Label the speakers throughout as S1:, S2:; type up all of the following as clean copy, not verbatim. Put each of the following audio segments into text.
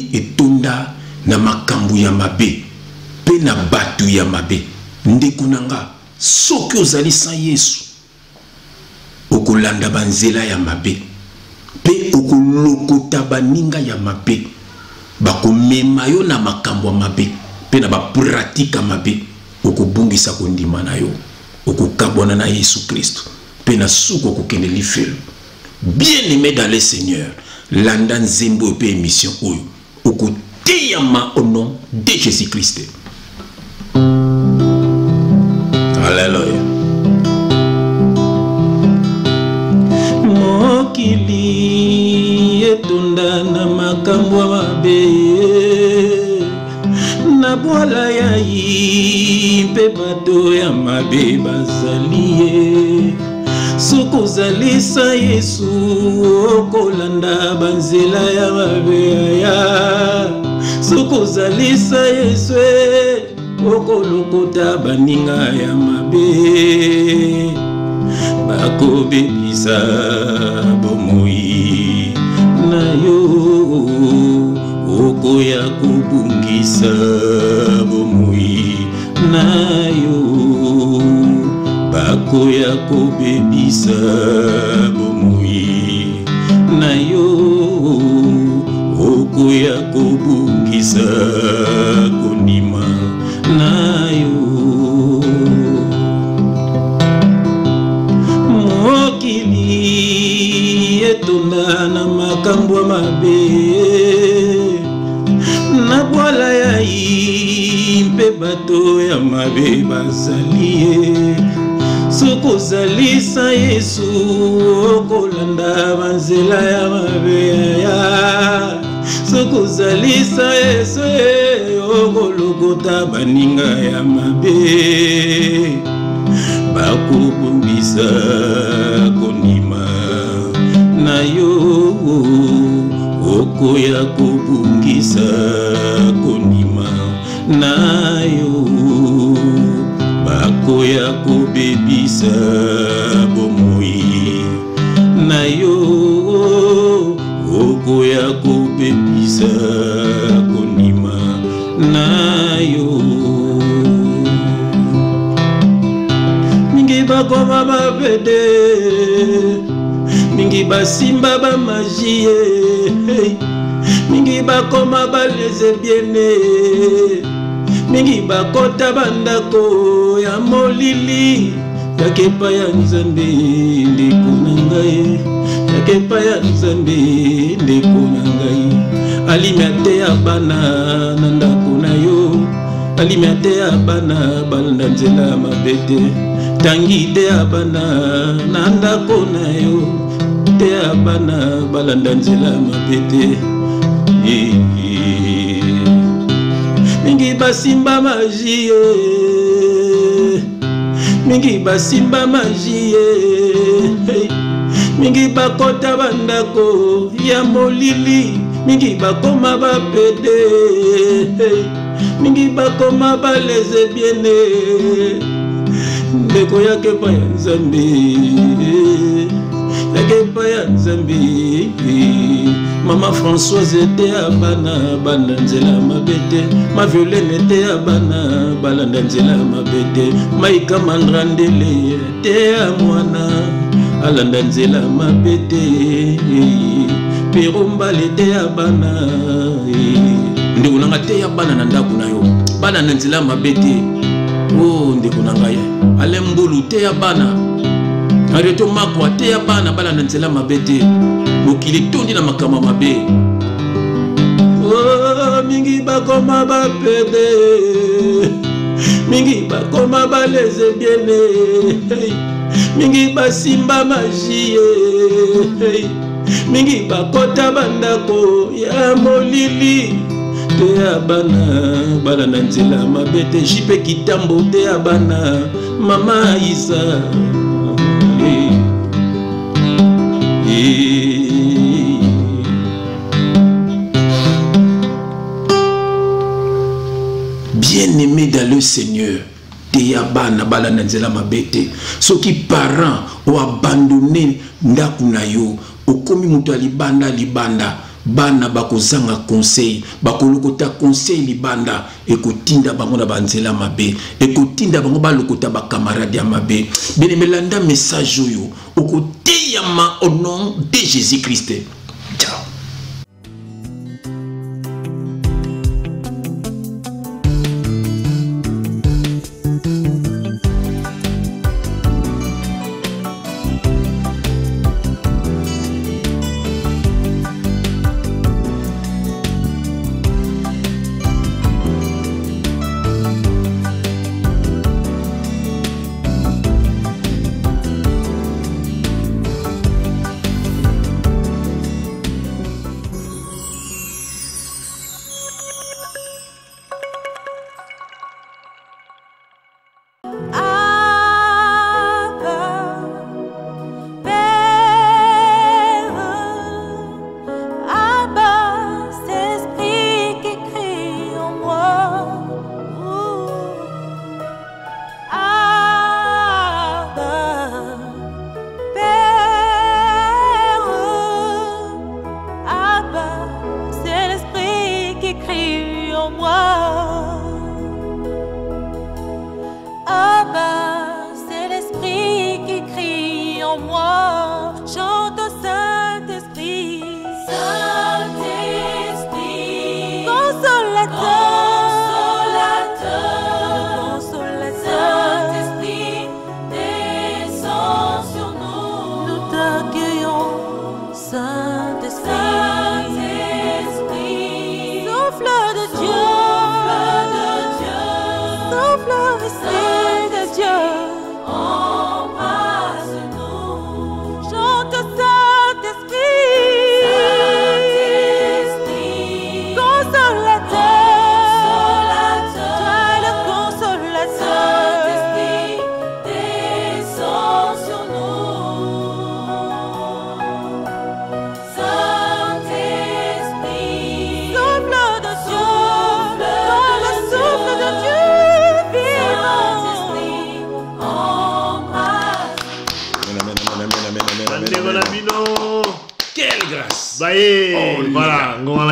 S1: Mokili etonda na makambo ya mabe mpe na bato ya mabe. Ndeko na nga, soki ozali sans Yesu, okolanda banzela ya mabe mpe okolokota baninga ya mabe, bakomema yo na makambo ya mabe mpe na bapratike ya mabe. Okobungisa kondima na yo, okokabwana na Yesu Kristo mpe na suka okokende lifelo. Bien-aimé dans le Seigneur, landa nzembo oyo mpe émission oyo, okoteyama au nom de Jésus-Christ. Alléluia. Mokili etonda na makambo ya mabe na bwala ya yi mpe bato ya mabe bazali ye. Soki ozalisa Yesu, okolanda banzela ya mabe ya. Soki ozalisa Yesu, okolokota baninga ya mabe, bakobebisa bomoi na yo, okoya kobungisa bomoi na yo, bakoya kobebisa bomoi na yo, okoya kobungisa kondima na yo. Mokili etonda na makambo ya mabe, na bwala ya yi mpe bato ya mabe bazali ye. Soki ozalisa Yesu, okolanda banzela ya mabe ya. Soki ozalisa Yesu, okolokota baninga ya mabe, bakobongisa kondima na yo, okoya kobungisa kondima na yo, bakoya kobebisa bomoi na yo, okoya kobebisa kondima na yo. Mingi bakoma bapede, mingi basimba bamagie, mingi bakoma balezebiene, mingi bakota bandako ya molili. Yaka epai ya Nzambe, ndeko na ngai, yaka epai ya Nzambe, ndeko na ngai. Alimi ateya bana na ndako na yo, alimi ateya bana balanda nzela mabe te. Tangi teya bana na ndako na yo, teya bana balanda nzela mabe te. Mingi basimba magie, mingi basimba magie, mingi bakota bandako ya molili, mingi bakoma bapede, mingi bakoma balezebiene. Ndeko yaka epai ya Nzambe, yaka epai ya Nzambe. Mama Françoise eteya bana banda nzela mabe te, ma Violaine eteya bana balanda nzela mabe te, Maika Mandrandele eteya mwana alanda nzela mabe te, Pero Mbala eteya bana. Ndeko nanga, teya bana na ndako na yo, bana na nzela mabe te. O ndeko na ngai Alain Mbulu, teya bana. Henriette Makwa, teya bana bana na nzela mabe te. Mokili etondi na makambo mabe. Oh, mingi bakoma bapede, mingi bakoma balezebiene, mingi basimba magie, mingi bakota bandako ya molili. Teya bana bana na nzela mabe te. Jipe Kitambo, teya bana. Mama Isa, Bien-aimé dans le Seigneur, teya bana balanda nzela mabe te. Soki parent oabandonne ndako na yo, okomi moto ya libanda libanda. Bana bakozanga conseil, bakolokota conseil libanda, ekotinda bango na banzela mabe, ekotinda bango balokota ba camarade ya mabe. Bien-aimé, landa message oyo, okoteyama au nom de Jésus-Christ. Ciao.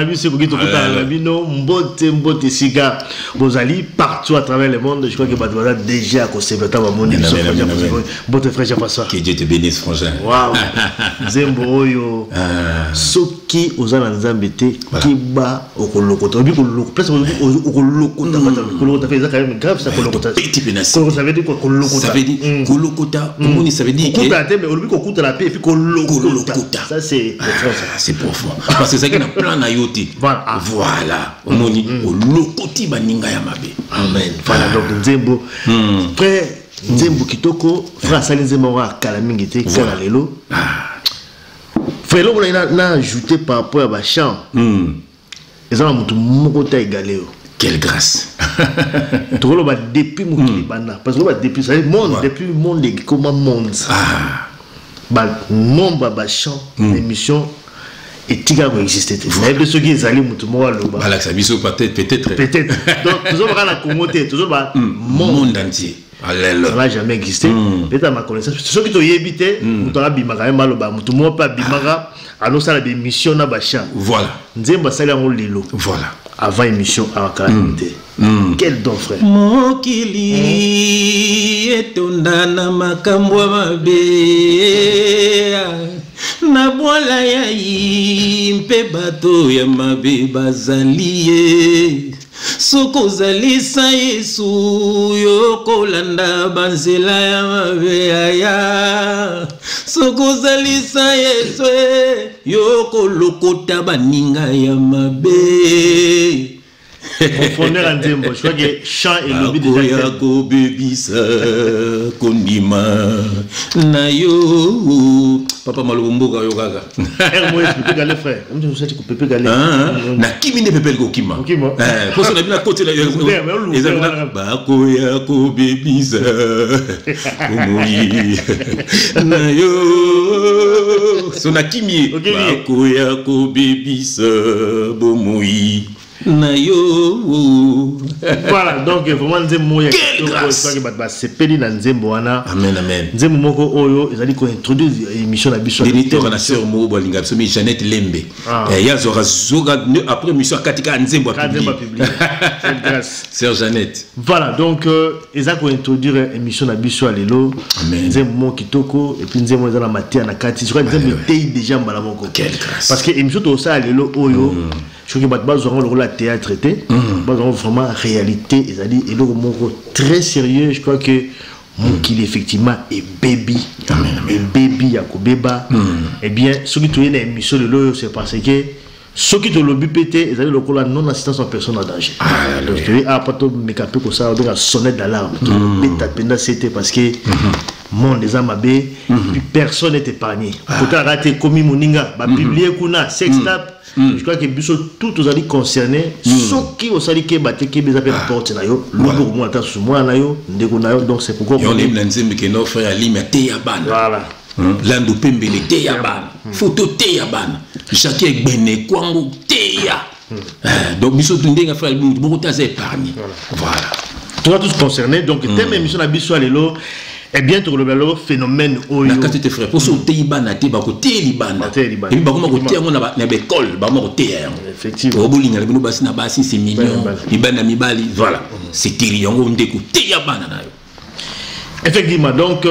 S2: Biso ekoki tokutana na bino mbote mbote esika bozali partout à travers le monde. Je crois que bato baza déjà kosepela ntango bamoni biso. Mbote frère Jean-François.
S1: Que Dieu te bénisse, frangin.
S2: Wow. Nzembo oyo, soki oza na Nzambe te, keba okolokota. Oyebi kolokota place okolokota, kolokota fe eza quand même grave ça. Kolokota, kolokota, ça veut dire quoi, kolokota?
S1: Ça veut dire kolokota, omoni, ça veut dire
S2: kokutana te, mais olobi kokutana pe et puis kolokota, ça c'est profond, ça
S1: c'est profond parce que ezalaki na plan na yo te. Voilà, omoni, olokoti baninga ya mabe.
S2: Amen. Voilà, donc nzembo, frère, nzembo kitoko. Frère asali nzembo yango akala mingi te, kala lelo. Frère, eloko na ajouté par rapport ya bachant, eza na motu moko te aégale yo.
S1: Quelle grâce!
S2: Tokoloba depuis mokili banda, parce que loba depuis, ça monde, depuis monde ekoma monde, banombre ya bachant, émission etikala koexiste te. Nayebi soki ezali motu moko aloba.
S1: Balakisa biso peut-être, peut-être.
S2: Peut-être. Donc tozoloba na Congo te, tozoloba
S1: monde entier.
S2: Ça n'a jamais existé, peut-être à ma connaissance. Soki toyebi te, moto abimaka ye maloba, motu moko mpe abimaka alosala bémission na bachant.
S1: Voilà.
S2: Nzembo asali yango lelo.
S1: Voilà.
S2: Avant émission awakala te. Quel don, frère!
S1: Mokili etonda na makambo ya mabe, na bwala yai mpe bato ya mabe bazali ye. Soki ozalisa Yesu, yo kolanda banzela ya mabe aya. Soki ozalisa Yesu, yo kolokota baninga ya mabe.
S2: Profondeur ya nzembo, je crois que chant elobi déjà.
S1: Bakoya kobebisa kondima na yo. Papa, malobo mboka yo kaka.
S2: Frère,
S1: nakimi nde pepele kokima poso na bino akotela. Bakoya kobebisa bomoi na yo, so nakimi ye. Bakoya kobebisa bomoi. Na yo.
S2: Voilà, donc vraiment nzembo moko ya
S1: Quelle
S2: kitoko.
S1: grâce.
S2: Soki bato basepeli na nzembo wana.
S1: Amen, amen.
S2: Nzembo moko oyo ezali kointroduire émission na biso.
S1: Ndeni toka na sœur moko bolinga biso mi Jeannette Lembe.
S2: Ah.
S1: Eh, ye azwaka zoka après mission akati kaka nzembo.
S2: Kaka nzembo apublie. Quelle grâce.
S1: Sœur Jeannette.
S2: Voilà, donc eza kointroduire émission na biso ya lelo.
S1: Amen.
S2: Nzembo moko kitoko, et puis nzembo eza na mateya na kati. Soki nzembo etei déjà mbala moko.
S1: Quelle grâce.
S2: Parce que émission tokosala lelo oyo, soki bato bazwango lokola théâtre te, bazwango vraiment réalité, ezali eloko moko très sérieux. Je crois que mokili effectivement ebebi, ebebi ya kobeba. Eh bien, soki toye na émission lelo oyo, c'est parce que soki tolobi mpe te, ezali lokola non assistance en personne en danger. Donc toye awa mpo tomeka mpe kosala obenga sonnette d'alarme, tobeta mpenza se te, parce que monde eza mabe, puis personne n'est épargné. Kotalaka te ekomi moninga bapublie kuna sextape. Je crois que biso tout tozali concerné. Soki osali keba te, keba eza mpe na porte na yo, lobi okomona ata susu mwana na yo, ndeko na yo. Donc c'est pourquoi
S1: Yo oyebi na nzembo kende, frère Alimi ateya bana.
S2: Voilà.
S1: Landu pembele teya bana, foto teya bana, Jacques Egbene kwango teya. Eh, donc biso tu ndenge frère Alimi moko te aza épargné, voilà.
S2: Toza tous concernés. Donc thème émission na biso ya lelo, eh bien, tokolobela lelo phénomène oyo.
S1: Na kati te, frère, mposo oteyi bana te, bakoteya libanda.
S2: Bateya libanda.
S1: Epi bakoma koteya yango na baekole, bakoma koteya yango. Obolingana bino basi na basi, c'est mignon.
S2: Bana.
S1: Mibali na mibali, voilà, c'est teri yango ndeko, teya bana na yo.
S2: Effectivement, donc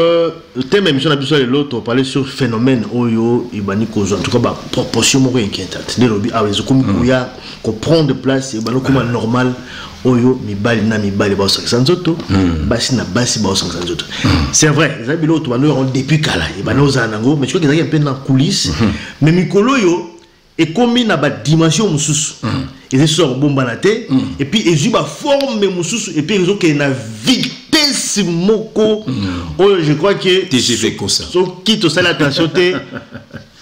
S2: thème émission na biso ya lelo, toparle sur phénomène oyo ebandi kozwa en tout cas baproportion moko inquiétante. Nde lobi awa ezokomi koya koprendre place, ebandi okoma normal oyo mibali na mibali baosangisa nzoto, basi na basi baosangisa nzoto. C'est vrai, ezali biloko tobandi yango depuis kala, ebandi ozala nango, mais je crois que ezalaki mpe na coulisse. Mais mikolo oyo ekomi na badimension mosusu, eza susu ya kobombana te, et puis ezwi baforme mosusu, et puis ezokende na vitesse moko oyo je crois que
S1: TGV kosa.
S2: Soki tosali attention te,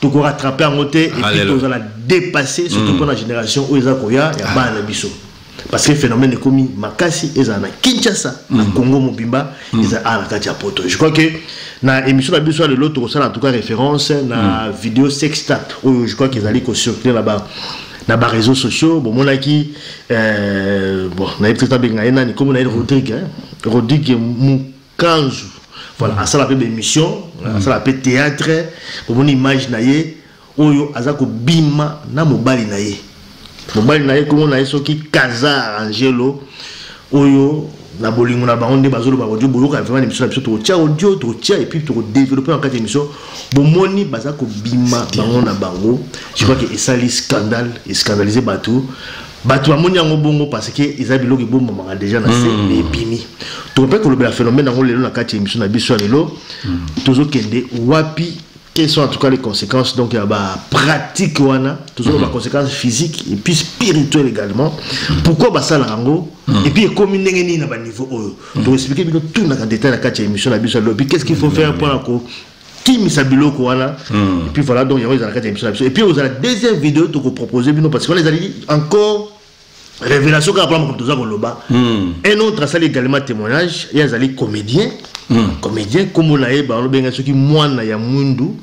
S2: tokorattrape yango te, et puis
S1: Alléluia.
S2: tozala dépassé, surtout mpona génération oyo eza koya ya bana na biso, parce que phénomène ekomi makasi, ezala na Kinshasa, na Congo mobimba, eza awa na kati ya poto. Je crois que na émission na biso ya lelo, tokosala en tout cas référence na vidéo sextape oyo je crois que ezali kocircule na baréseaux sociaux. Bomonaki bon, nayebi te tabenga ye nani, kombo na ye Rodrigue, hein? Rodrigue Mukanzu, voilà. Asala mpe baémission, asala mpe théâtre. Bomoni image na ye oyo aza kobima na mobali na ye. Mobali na ye, kombo na ye soki Kazar Angelo, oyo na bolingo na bango nde bazoloba audio. Boyoka vraiment na émission na biso, tokotia audio, tokotia et puis tokodéveloppe na kati ya émission. Bomoni baza kobima bango na bango. Je crois que esali scandale, escandalise bato. Bato bamoni yango bongo parce que eza biloko ebombamaka déjà na se, mais ebimi. Tokope kolobela phénomène yango lelo na kati ya émission na biso ya lelo. Tozokende wapi? Quelles sont en tout cas les conséquences donc ya bapratique wana? Tozoloba baconséquences physiques et puis spirituelles également. Pourquoi basalaka yango? Et puis ekomi ndenge nini na baniveau oyo? Tokoexplike bino tout na détail na kati ya émission na biso ya lelo. Et puis qu'est-ce qu'il faut faire mpona kokimisa biloko wana? Et puis voilà, donc yango ezala na kati ya émission na biso. Et puis ozala deuxième vidéo tokopropose bino, parce que wana ezali encore révélation kaka mpona makambo toza koloba. Un autre asali également témoignage, ye azali comédien. Comédien, kombo na ye balobenga soki mwana ya mwindu.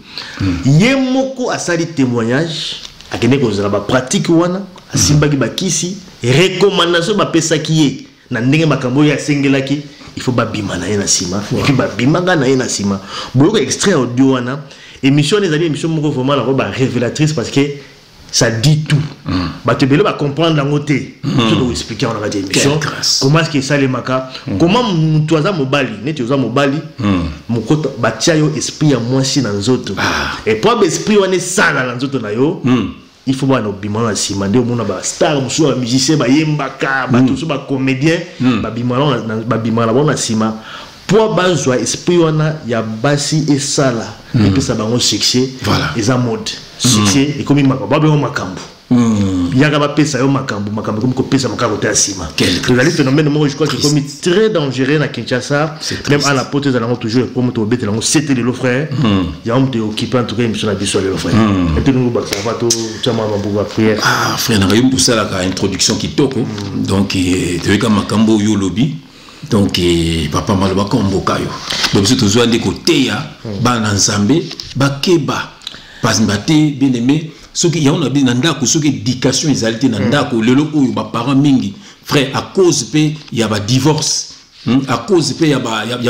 S2: Ye moko asali témoignage, akende kozala bapratique wana, asimbaki bakisi, recommandation bapesaki ye na ndenge makambo oyo asengelaki, il faut babima na ye na nsima. Et puis babimaka na ye na nsima. Boyoka extrait audio wana. Émission wana ezali émission moko vraiment nango barévélatrice, parce que ça dit tout. Bato ebele bacomprendre yango te. So tokoexplike yango na kati ya émission.
S1: Quelle grâce.
S2: Comment est-ce que esalemaka, comment moto aza mobali, neti oza mobali mokota, batia yo esprit ya mwasi na nzoto, et po baesprit wana esala na nzoto na yo, il faut bana obima na nsima. Nde omona bastar mosusu, bamusicien bayembaka, bato mosusu bacomédien babima na bango na nsima po bazwa esprit wana ya basi esala, epesa bango succès. Eza mode succès, ekomi makambo, babengo makambo yaka bapesa yo makambo, makambo ekomi kopesa makaka kote ya nsima.
S1: Quelle grâce.
S2: Ezali phénomène moko je crois que ekomi très dangereux na Kinshasa.
S1: C'est
S2: Même
S1: triste.
S2: à la poto ezala yango toujours. Ekomi tobetela yango sete lelo, frère. Yango moto eokipe en tout cas émission na biso ya lelo, frère. Ete ningo bakisa va totia mwa maboko ya prière.
S1: Ah, frère nanga, yo moto osalaka introduction kitoko. Donc toyoka makambo oyo olobi. Donc papa malobaka mboka yo. Donc biso tozwa nde koteya bana na Nzambe bakeba. Pamba te, bien aimé, soki yango na na ndako, soki éducation ezali te na ndako, lelo oyo baparent mingi, frère, à cause mpe ya badivorce, à cause mpe ya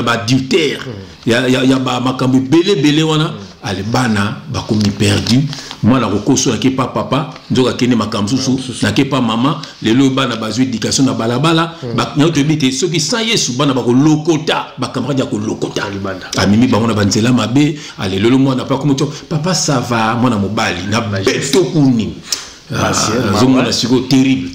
S1: baadultère, ya bamakambo ebele ebele wana, ale bana bakomi perdu. Mwana kokoso nake pa papa, nzoka akende makambo mosusu, nake pa mama. Lelo bana bazwi éducation na balabala. Yango toyebi te, soki sans Yesu, bana bakolokota bacamarade ya kolokota, amemi bango na banzela mabe. Ale lelo mwana pa komi: "Papa, ça va?" Mwana mobali na beto kuni azomona sikoyo terrible.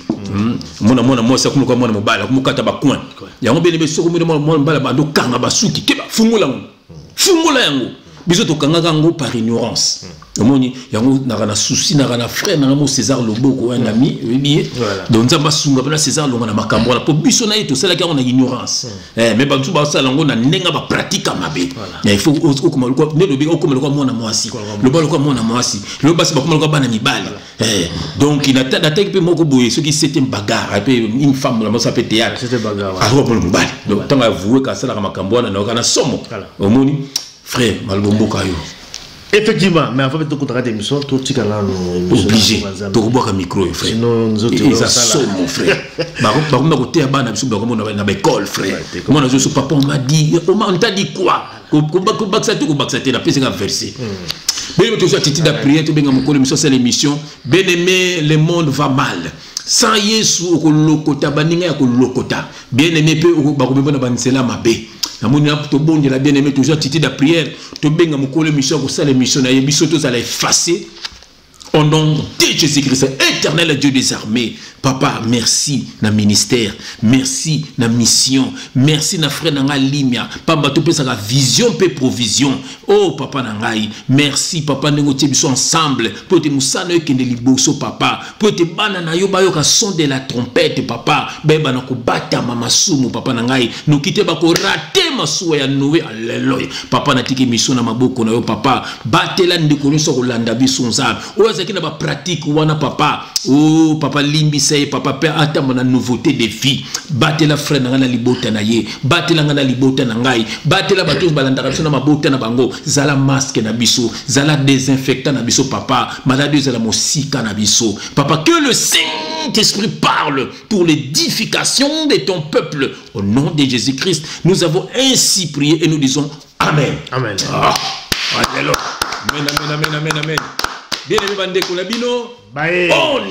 S1: Mona mwana mwasi akomi mwana mobali akomokata bacoin yango. Bene be, soki omoni mwana mobali bando kanga basuki, keba, fungola yango, fungola yango. Biso tokangaka yango par ignorance. Omoni yango, naka na souci, naka na frère nanga mo César Loboko, un ami, oyebi ye. Donc Nzambe asunga mpena César longa na makambo wana, mpo biso na ye tosalaki yango na ignorance, mais bato basala yango na ndenge bapratique ya mabe. Il faut okoma nde lobi, okoma lokwa mwana mwasi, loba lokwa mwana mwasi. Lelo basi bakoma lokwa bana mibali. Donc nataki mpe moko boye, soki c'était bagarre mpe une femme na mosa mpe théâtre, azoka mpona mobali. Donc ntango avoué ka asalaka makambo wana, nayoka na somo. Omoni, frère, maloba mboka yo.
S2: Effectivement, mais avant de kotaka émission, totika nano.
S1: Obligé tokobwaka micro oyo, frère, eza somo, frère. Bakomi koteya bana biso, bakomona na baécole, frère. Mwana azoso: "Papa, on m'a dit, on t'a dit quoi?" Kobakisa te, kobakisa te, napesaka verset. Bien, tozwa attitude ya prière, tobenga mokolo émission, asala émission. Bien aimé, le monde va mal. Sans Yesu, okolokota baninga ya kolokota. Bien aimé, mpe bakomema na banzela mabe. Namoni tobondela. Bien aimé, tozwa attitude ya prière, tobenga mokolo émission, akosala émission na ye. Biso tozala effacé. Au nom de Jésus-Christ, éternel Dieu des armées, papa, merci na ministère, merci na mission, merci na frère nanga Limia, pamba topesaka vision pe provision. Oh papa na ngai, merci papa ndenge otie biso ensemble po ete mosala ekende liboso, papa, po ete bana na yo bayoka son de la trompette, papa, bayeba na kobatama masumu, papa na ngai, noki te bakorater masuwa ya Noé. Alleluya. Papa, natiki mission na maboko na yo, papa. Batela ndeko nyonso kolanda biso. Nzambe oyo azalaki na bapratique wana, papa, o papa, limbisa ye, papa, mpe atamba na nouveauté de vie. Batela frère na ngai na libota na ye, batela ngai na libota na ngai, batela bato oyo balandaka biso na mabota na bango. Zala masque na biso, zala désinfectant na biso, papa. Maladie ezala mosika na biso, papa. Que le Saint-Esprit parle pour l'édification de ton peuple. Au nom de Jésus-Christ, nous avons ainsi prié et nous disons amen.
S2: Amen.
S1: Ah, alléluia. Amen, amen, amen, amen, amen. Bien aimé, bandeko na bino, on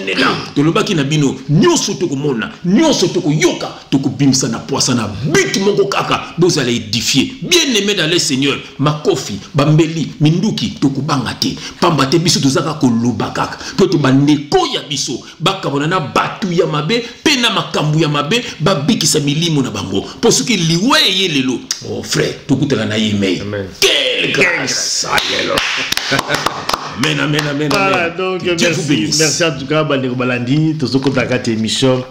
S1: est là. Tolobaki na bino, nyonso tokomona, nyonso tokoyoka, tokobimisa na poisa na but moko kaka: bozala édifié. Bien aimé dans le Seigneur, makofi, bambeli, minduki, tokobanga te, pamba te biso toza kaka koloba kaka mpo ete bandeko ya biso bakabona na bato ya mabe mpe na makambo ya mabe, babikisa milimo na bango, mpo soki liwa eye lelo, oh frère, tokutana na ye mei. Quelle grâce! Alléluia. Amen, amen, amen.
S2: Voilà,
S1: amen.
S2: Donc
S1: Que Dieu vous
S2: merci,
S1: bénisse.
S2: Merci en tout cas, bandeko balandi, tozokota kati émission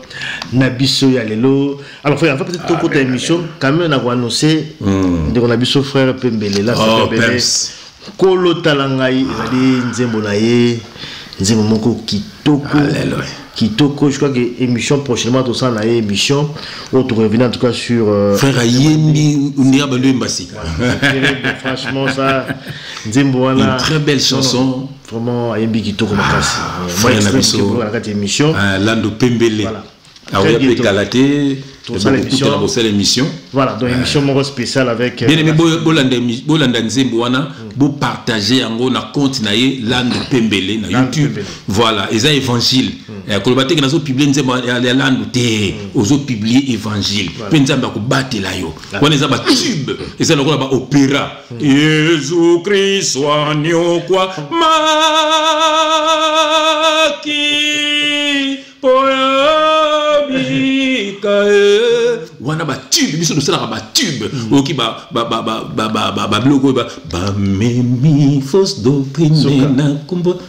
S2: na biso ya lelo. Alors frère, avant peut-être tokota émission, quand même na koannoncer ndeko na biso frère Pembele là.
S1: Oh,
S2: Pembele.
S1: Pems.
S2: Kolo tala ngai ezali nzembo na ye, nzembo moko kitoko.
S1: Alléluia.
S2: Kitoko, je crois que émission prochainement tosala na ye émission oyo torevenir en tout cas sur
S1: Frère ayembi ndenge baloyemba sika.
S2: Terrible, franchement, ça, nzembo wana.
S1: Une très belle chanson.
S2: Non, vraiment, ayembi kitoko makasi.
S1: Frère na biso.
S2: Na kati ya émission.
S1: Ah, Lando Pembele.
S2: Voilà.
S1: Aoya
S2: Très
S1: mpe
S2: bientôt.
S1: kala te.
S2: Tosala émission.
S1: Bokutana, bosala émission.
S2: Voilà, donc émission moko spéciale avec
S1: Bien aimé, bolanda bolanda nzembo wana, bopartage yango na compte na ye, Lando Pembele, na
S2: Lando
S1: YouTube.
S2: Pembele.
S1: Voilà, eza évangile. Koloba teke nazopublier nzembo ya Lando te, ozopublier évangile mpe Nzambe akobatela yo. Wana eza batube, eza lokola baopéra. Yesu Kristo anyokwa maki po yabika ye. Wana batube, biso tosalaka batube. Oyoki babiloko oyo bamemi fausse doctrine na nkombo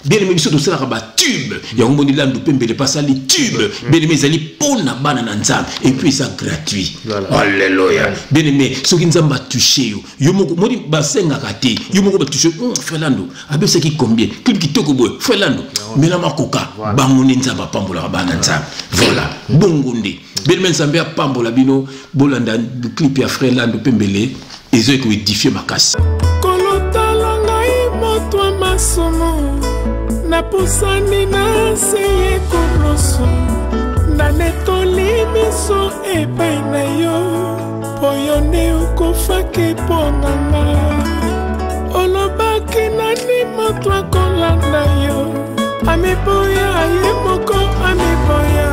S1: Bien aimé, biso tosalaka batube. Yango moni Landu Pembele pasali tube. Bien aimé, ezali mpo na bana na Nzambe et puis eza gratuit. Alleluya. Bien aimé, soki Nzambe atouche yo, yo moko moni basengaka te, yo moko batouche. Frère Lando abesaki combien? Clip kitoko boye, frère Lando, mela makoka bango nde Nzambe apambolaka bana Nzambe. Voilà, bongo nde. Bien aimé, Nzambe apambola bino. Bolanda clip ya frère Lando Pembele, ezoki koédifier makasi.
S3: Kolota. masumu napusani na se ekulusu nanetoli miso epai na yo mpo yo nde okufaki mpo na nga olobaki nani moto akolanda yo amiboya ye moko amiboya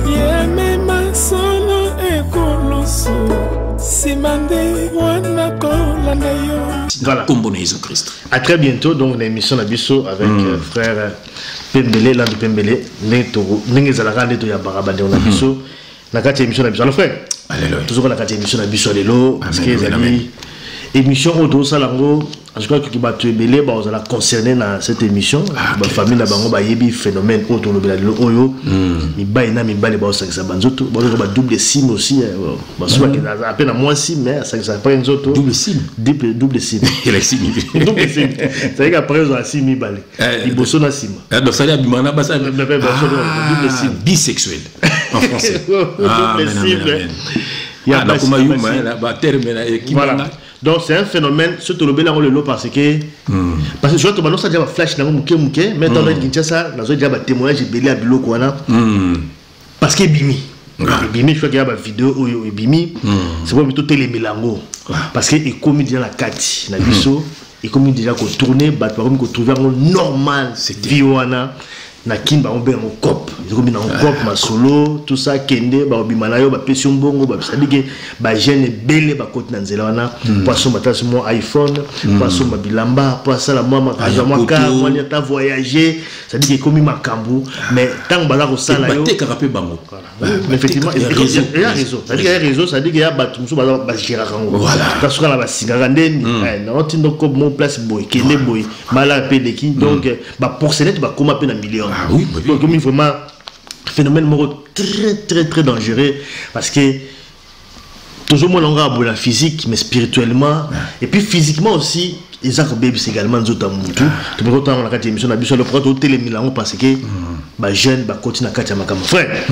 S3: ye amema solo ekulusu nsima nde wana kolanda yo.
S2: Voilà.
S1: Kombo na Jésus Christ.
S2: À très bientôt donc na émission na biso avec frère Pembele Landu Pembele ndenge to ndenge ezalaka nde toyambaka bandeko na biso na kati ya émission na biso. Alors frère,
S1: Alléluia.
S2: tozoka na kati ya émission na biso ya lelo parce que
S1: Amen, amen.
S2: ezali émission oyo tozosala yango. En tout cas que bato ebele bazala concerné na cette émission, bafamille na bango bayebi phénomène oyo tolobela lelo oyo, mibali na mibali baosangisa banzoto, bazoka ba double sim aussi, basusu bakenda ape na mwasi mais asangisaka mpe nzoto.
S1: Double sim.
S2: Double sim.
S1: Il sim.
S2: Double sim, c'est-à-dire qu'après ozala sim mibale, liboso na nsima.
S1: Ah, donc ça y est, abimaka na basa.
S2: Double sim.
S1: Bisexuel en français. Ah,
S2: Double
S1: amen,
S2: sim,
S1: amen, amen.
S2: Ya
S1: Ah,
S2: basi,
S1: nakoma
S2: ya
S1: yuma,
S2: basi.
S1: hein, là, ba terme na
S2: Voilà.
S1: ekimanga.
S2: Donc c'est un phénomène, surtout le bel lelo parce que surtout banosa déjà ba flash nango muke muke, mais dans Kinshasa, nazo déjà ba témoignage ebele ya biloko wana parce que ebimi. Ebimi, je crois qu'il y a ba vidéo oyo ebimi. C'est pour plutôt telemela yango. Parce que ekomi déjà na kati na biso, ekomi déjà ko tourner, bato bakomi ko trouver yango normal vie wana. Na Kin bango benga yango cop, ekomi nango cop masolo, tout ça, kende bakobima na yo, bapesi yo mbongo, c'est-à-dire que bajeune ebele bakoti na nzela wana po asomba tasi mwa iPhone, po asomba bilamba, po asala mwa makambo, mwa car, mwa nini, ata voyager, c'est-à-dire que ekomi makambo, mais ntango baza kosala yo
S1: Batekaka mpe bango.
S2: Mais effectivement,
S1: il y a
S2: il y a réseau. C'est-à-dire qu'il y a réseau, c'est-à-dire qu'il y a bato mosusu baza bagéraka yango. Kasuka na basingaka ndeni naotinda ko mo place boye, kende boye, mala mpe eleki, donc baporcelette bakóma mpe na million.
S1: Ah oui, bah oui.
S2: Donc ekomi vraiment phénomène moko très très très dangereux parce que tozomona yango kaka boye na physique, mais spirituellement et puis physiquement aussi eza kobebisa également nzoto ya motu. Tokoki kotanga na kati ya émission na biso alors pourquoi totelemela yango, parce que bajeune bakoti na kati ya makambo. Frère,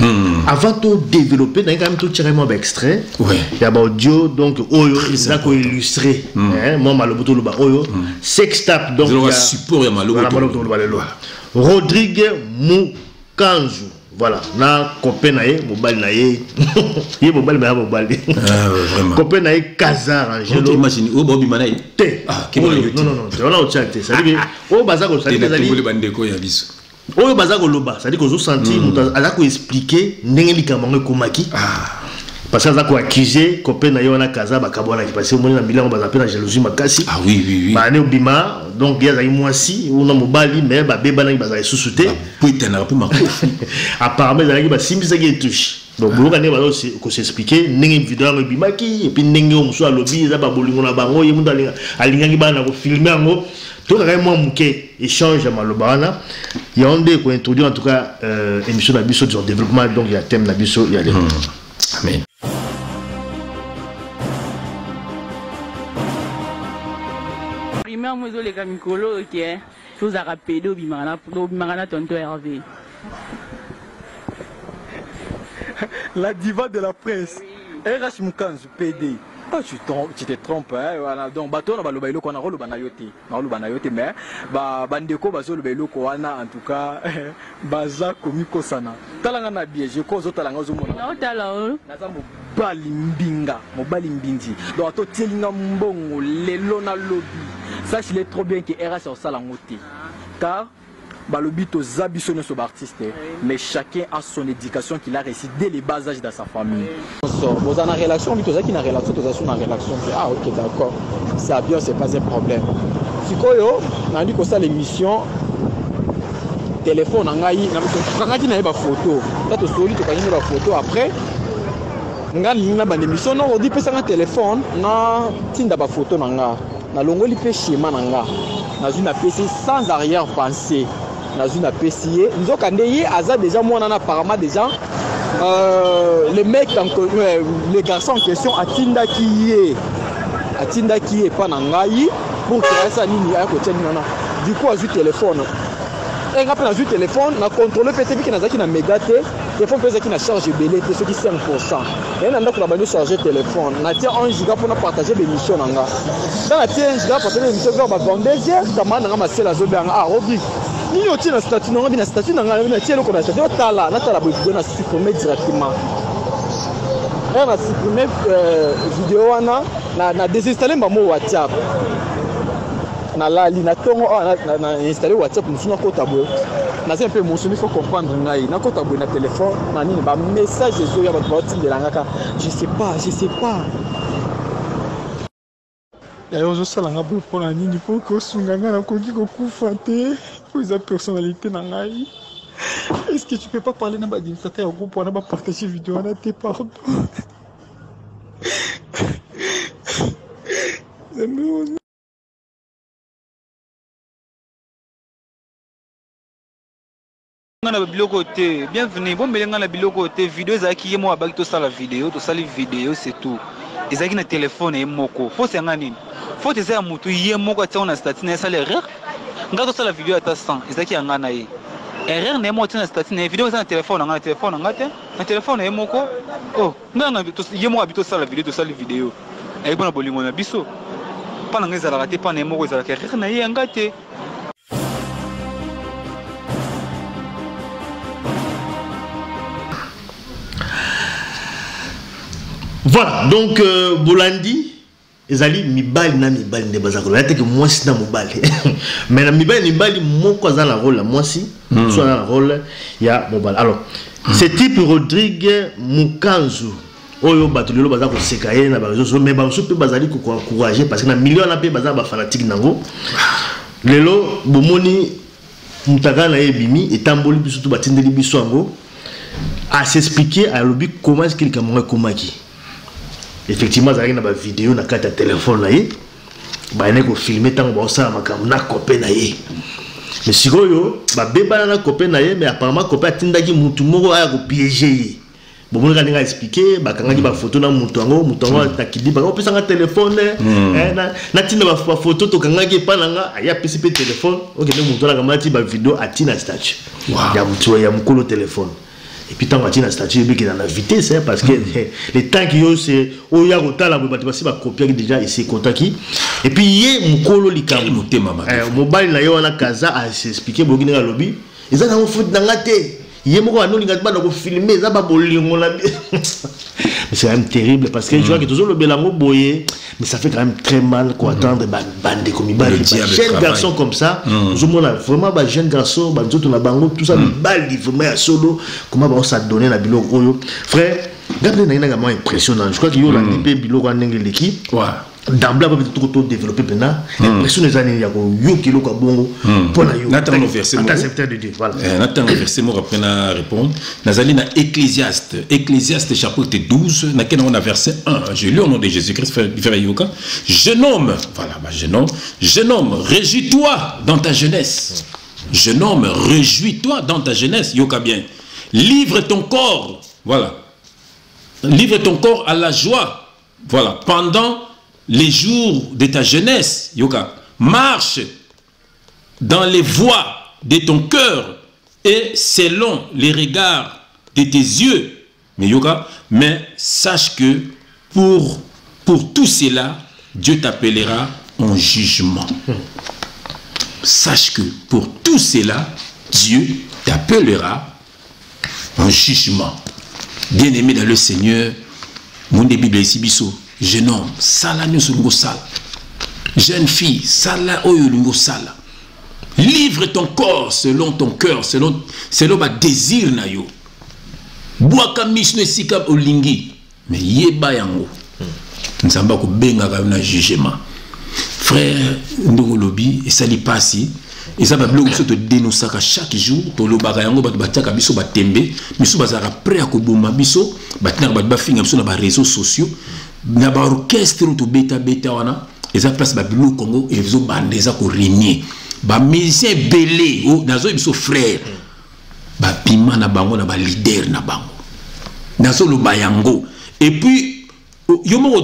S2: avant todévelopper nangi quand même totiaka mwa baextrait ya baaudio, donc oyo eza koillustre mwa malobo toloba oyo sextape, donc
S1: Ezalaka support ya malobo.
S2: Voilà, malobo toloba lelo. Rodrigue Mukanzu, voilà, na copain na ye, mobali na ye, ye mobali na ye mobali.
S1: Ah, ouais, vraiment.
S2: Copain na ye Kazar Angelo.
S1: Imagine oyo baobima na ye.
S2: Te.
S1: Ah, keba na
S2: Oyo,
S1: YouTube.
S2: non, non, non, te wana otia te, c'est-à-dire que oyo baza ko
S1: Te
S2: c'est-à-dire que
S1: na
S2: ezali
S1: tomboli bandeko ya biso.
S2: Oyo baza koloba, c'est-à-dire kozosentir moto aza koexpliquer ndenge likambo yango ekomaki, parce que aza koaccuse copain na ye wana Kaza, bakabwanaki parce que omoni na bilango baza mpe na jalousie makasi.
S1: Ah oui, oui, oui.
S2: Bane obima, donc ye azalaki mwasi una mobali, mais babebanaki, bazala lisusu te.
S1: Bapetanaka mpe makofi.
S2: Apparemment ezalaki basimbisaki etouche, donc boyoka ndenge baza kosexpliquer ndenge video yango ebimaki et puis ndenge oyo mosusu alobi eza babolingo na bango, ye moto alingaki bana kofilme yango. Tokaka ye mwa moke échange ya maloba wana, yango nde kointroduire en tout cas émission na biso sur développement, donc ya thème na biso ya lelo.
S1: Amen.
S4: Primaire mo ezoleka mikolo oyo ke tozalaka pédé, obimaka na tonton Hervé.
S5: La diva de la presse. RH Mukanzu, PD. Ah, tu te trompes, hein, voilà. Donc, bato na baloba eloko wana, roloba na yo te. Roloba na yo te, mais ba bandeko bazoloba eloko wana, en tout cas, baza komi kosana. Talanga na bien, je cause talanga ozomona.
S4: Naotala oyo.
S5: Naza mobali mbinga, mobali mbindi. Donc ato tielinga mbongo lelo na lobi. Sache il est trop bien que RH osala ngo te. Car balobi toza biso nyonso baartiste, mais chacun a son éducation qu'il a réussi dès les bas âges dans sa famille.
S6: Boza na relation, bi tozalaki na relation, toza su na relation te. Ah ok, d'accord, ça bien, c'est pas un problème. Sikoyo nandi kosala émission, téléphone na ngai tokangaki na ye bafoto, ta tosoli, tokangi ye bafoto. Après nga nalingi na banda émission, non, odi pesanga téléphone na tinda bafoto na nga, nalongoli mpe schéma na nga, nazwi napesi sans arrière pensée, nazwi napesi ye. Nzoka nde ye aza déjà mwana na apparemment déjà le mec en, le garçon en question atindaki ye epa na ngai pour que asa nini, aya kotia nini wana. Du coup azwi téléphone, nga mpe nazwi téléphone na contrôle mpe te, biki nazalaki na méga te. Telefone mpe ezalaki na charge ebele te, soki 5%. Naye na ndako na bandi charge telefone, natie 1 giga mpona partage bemission na nga. Ntango natie 1 giga partage bemission vers ba 22 heures, camarade na nga Masela azobenga, ah Rodrigue, nini otie na statut na nga? Bi na statut na nga natie eloko na statut, otala natala boye video na supprimer directement. Heure na supprimer video wana, na désinstaller mbamo WhatsApp. Nalali na tongo awa na installer WhatsApp mosusu, nakota boye, naza mpe mosusu, il faut comprendre ngai, nakota boye na telefone na nini, ba message ezoya, bato baotindela nga kaka, je sais pas, je sais pas.
S7: Yayo ozosala nga boye mpo na nini? Mpo kosunga nga, nakoki kokufa te, po eza personnalité na ngai. Est-ce que tu peux pas parler na baadministrateur ya groupe wana, bapartage video wana te? Pardon. Nzambe.
S5: Nga na biloko te, bienvenue bombele nga na biloko te. Video ezalaki ye moko abaki tosala video, tosali video, c'est tout. Ezalaki na telefone ye moko. Faute ya nga nini? Faute eza ya motu ye moko atiango na statut na ye, asala erreur. Nga tosala video ata 100, ezalaki ya nga na ye. Erreur na ye moko atia na statut na ye. Video eza na telefone na nga, na telefone na nga te, na telefone na ye moko. Oh, nga na ye moko abi tosala video, tosali video. Aye mpona bolingo na biso. Mpa na nga ezalaka te, mpa na ye moko ezalaka erreur na ye, ya nga te.
S2: Voilà, donc Bolandi ezali mibali na mibali nde baza koloba te ke mwasi na mobali, mais na mibali mibali moko aza na rôle ya mwasi, so aza na rôle ya mobali. Alors ce type Rodrigue Mukanzu oyo bato lelo baza koseka ye na bareseau sociaux, mais bamosusu mpe bazali koencourager parce que na milieu wana mpe baza bafanatique nango. Lelo bomoni mutakala na ye ebimi, etamboli biso to batindeli biso yango, asexpliquer, alobi comment est-ce que likambo yango ekomaki. Effectivement azalaki na bavideo na kati ya telefone na ye, bayandaki kofilme ntango baosala makambo na copain na ye. Mais sikoyo babebana na copain na ye, mais apparemment copain atindaki mutu moko aya kopiéger ye. Bomonaka ndenge aexpliquer, bakangaki bafoto na moto yango, moto yango akidi baka opesanga telefone, natinda bafoto tokangaki epa na nga. Aye apesi mpe telefone, okende moto wana akamati bavideo, atina statut ya motu ya mokolo telefone. Et puis ntango atie na statut, ebekela na vitesse, hein, parce que le temps ki yo se oyo ya kotala boye, bato basi bakopiaki déjà, esekotaki. Et puis ye mokolo likambo
S1: motema mabe.
S2: Mobali na ye wana kaza asexpliquer, boyoki ndenge alobi, eza nango faute na nga te, ye moko anolinga bana kofilme, eza babolingo na. Mais c'est quand même terrible parce que je vois que tozolobela yango boye, mais ça fait quand même très mal koattendre bandeko mibali,
S1: Le diable
S2: jeune
S1: travaille.
S2: garçon comme ça. Ozomona vraiment ba jeune garçon, banzoto na bango, tout ça, mibali vraiment ya solo, comment baosadonner na biloko oyo. Frère, nga mpe nangi mwa impressionnant, je crois que yo olandi mpe biloko wana ndenge eleki. D'emblée mpe toko to développer mpena impression eza nini ya koyoka eloko ya bongo mpo na yo?
S1: Natanga no verset
S2: Ata
S1: moko.
S2: Serviteur de Dieu, voilà.
S1: Natanga verset moko, après na répondre. Nazali na Ecclésiaste, Ecclésiaste chapitre 12, nakende yango na verset 1. Je lis au nom de Jésus-Christ, frère Yoka. Jeune homme, voilà, bah, jeune homme, jeune homme, réjouis-toi dans ta jeunesse. Jeune homme, réjouis-toi dans ta jeunesse, yoka bien. Livre ton corps, voilà. Livre ton corps à la joie, voilà, pendant les jours de ta jeunesse, yoka. Marche dans les voies de ton cœur et selon les regards de tes yeux. Mais yoka, mais sache que pour tout cela, Dieu t'appellera en jugement. Sache que pour tout cela, Dieu t'appellera en jugement. Bien-aimé dans le Seigneur, mon Bible ici, biso, jeune homme, sala nyonso olingo sala. Jeune fille, sala oyo olingo sala. Livre ton corps selon ton cœur, selon ba désir na yo. Bwaka miso esika olingi, mais yeba yango. Nzambe akobengaka yo na jugement. Frère, ndongo lobi esali pasi, eza ba biloko biso todénonçaka chaque jour, tolobaka yango, bato batiaka biso batembe, miso bazalaka prêt ya koboma biso, batinaka bato bafinga biso na ba réseaux sociaux, na ba orchestre oyo tobetabeta wana, eza place ba biloko yango ezobanda, eza korégner. Ba musicien ebele, oh, nazoyebi biso frère, babima na bango na ba leader na bango. Nazoloba yango. Et puis yo moko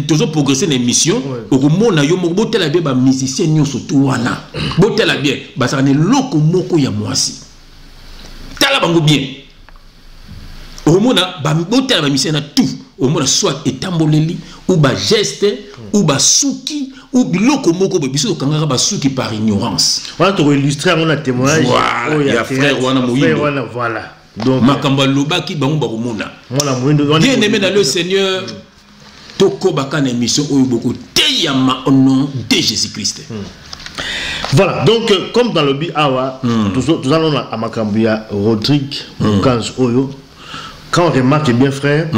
S1: tozo progresser na émission, okomona yo moko, botala bien ba musicien nyonso tu wana, botala bien, bazalaka na eloko moko ya mwasi. Tala bango bien. Okomona botala bamusicien na tout, omona soit etamboleli ou bageste ou basuki ou biloko moko boye. Biso tokangaka basuki par ignorance.
S2: Wana tokoillustre yango na témoignage
S1: Voilà, ya frère wana moyindo.
S2: Wana, voilà. Donc
S1: makambo alobaki, bango bakomona.
S2: Mwana moyindo wana.
S1: Bien aimé dans le Seigneur, tokobaka na émission oyo, bokoteyama au nom de Jésus Christ.
S2: Voilà, donc comme dans le but awa, nous allons à makambo ya Rodrigue Mukanzu oyo. Quand on remarque bien, frère,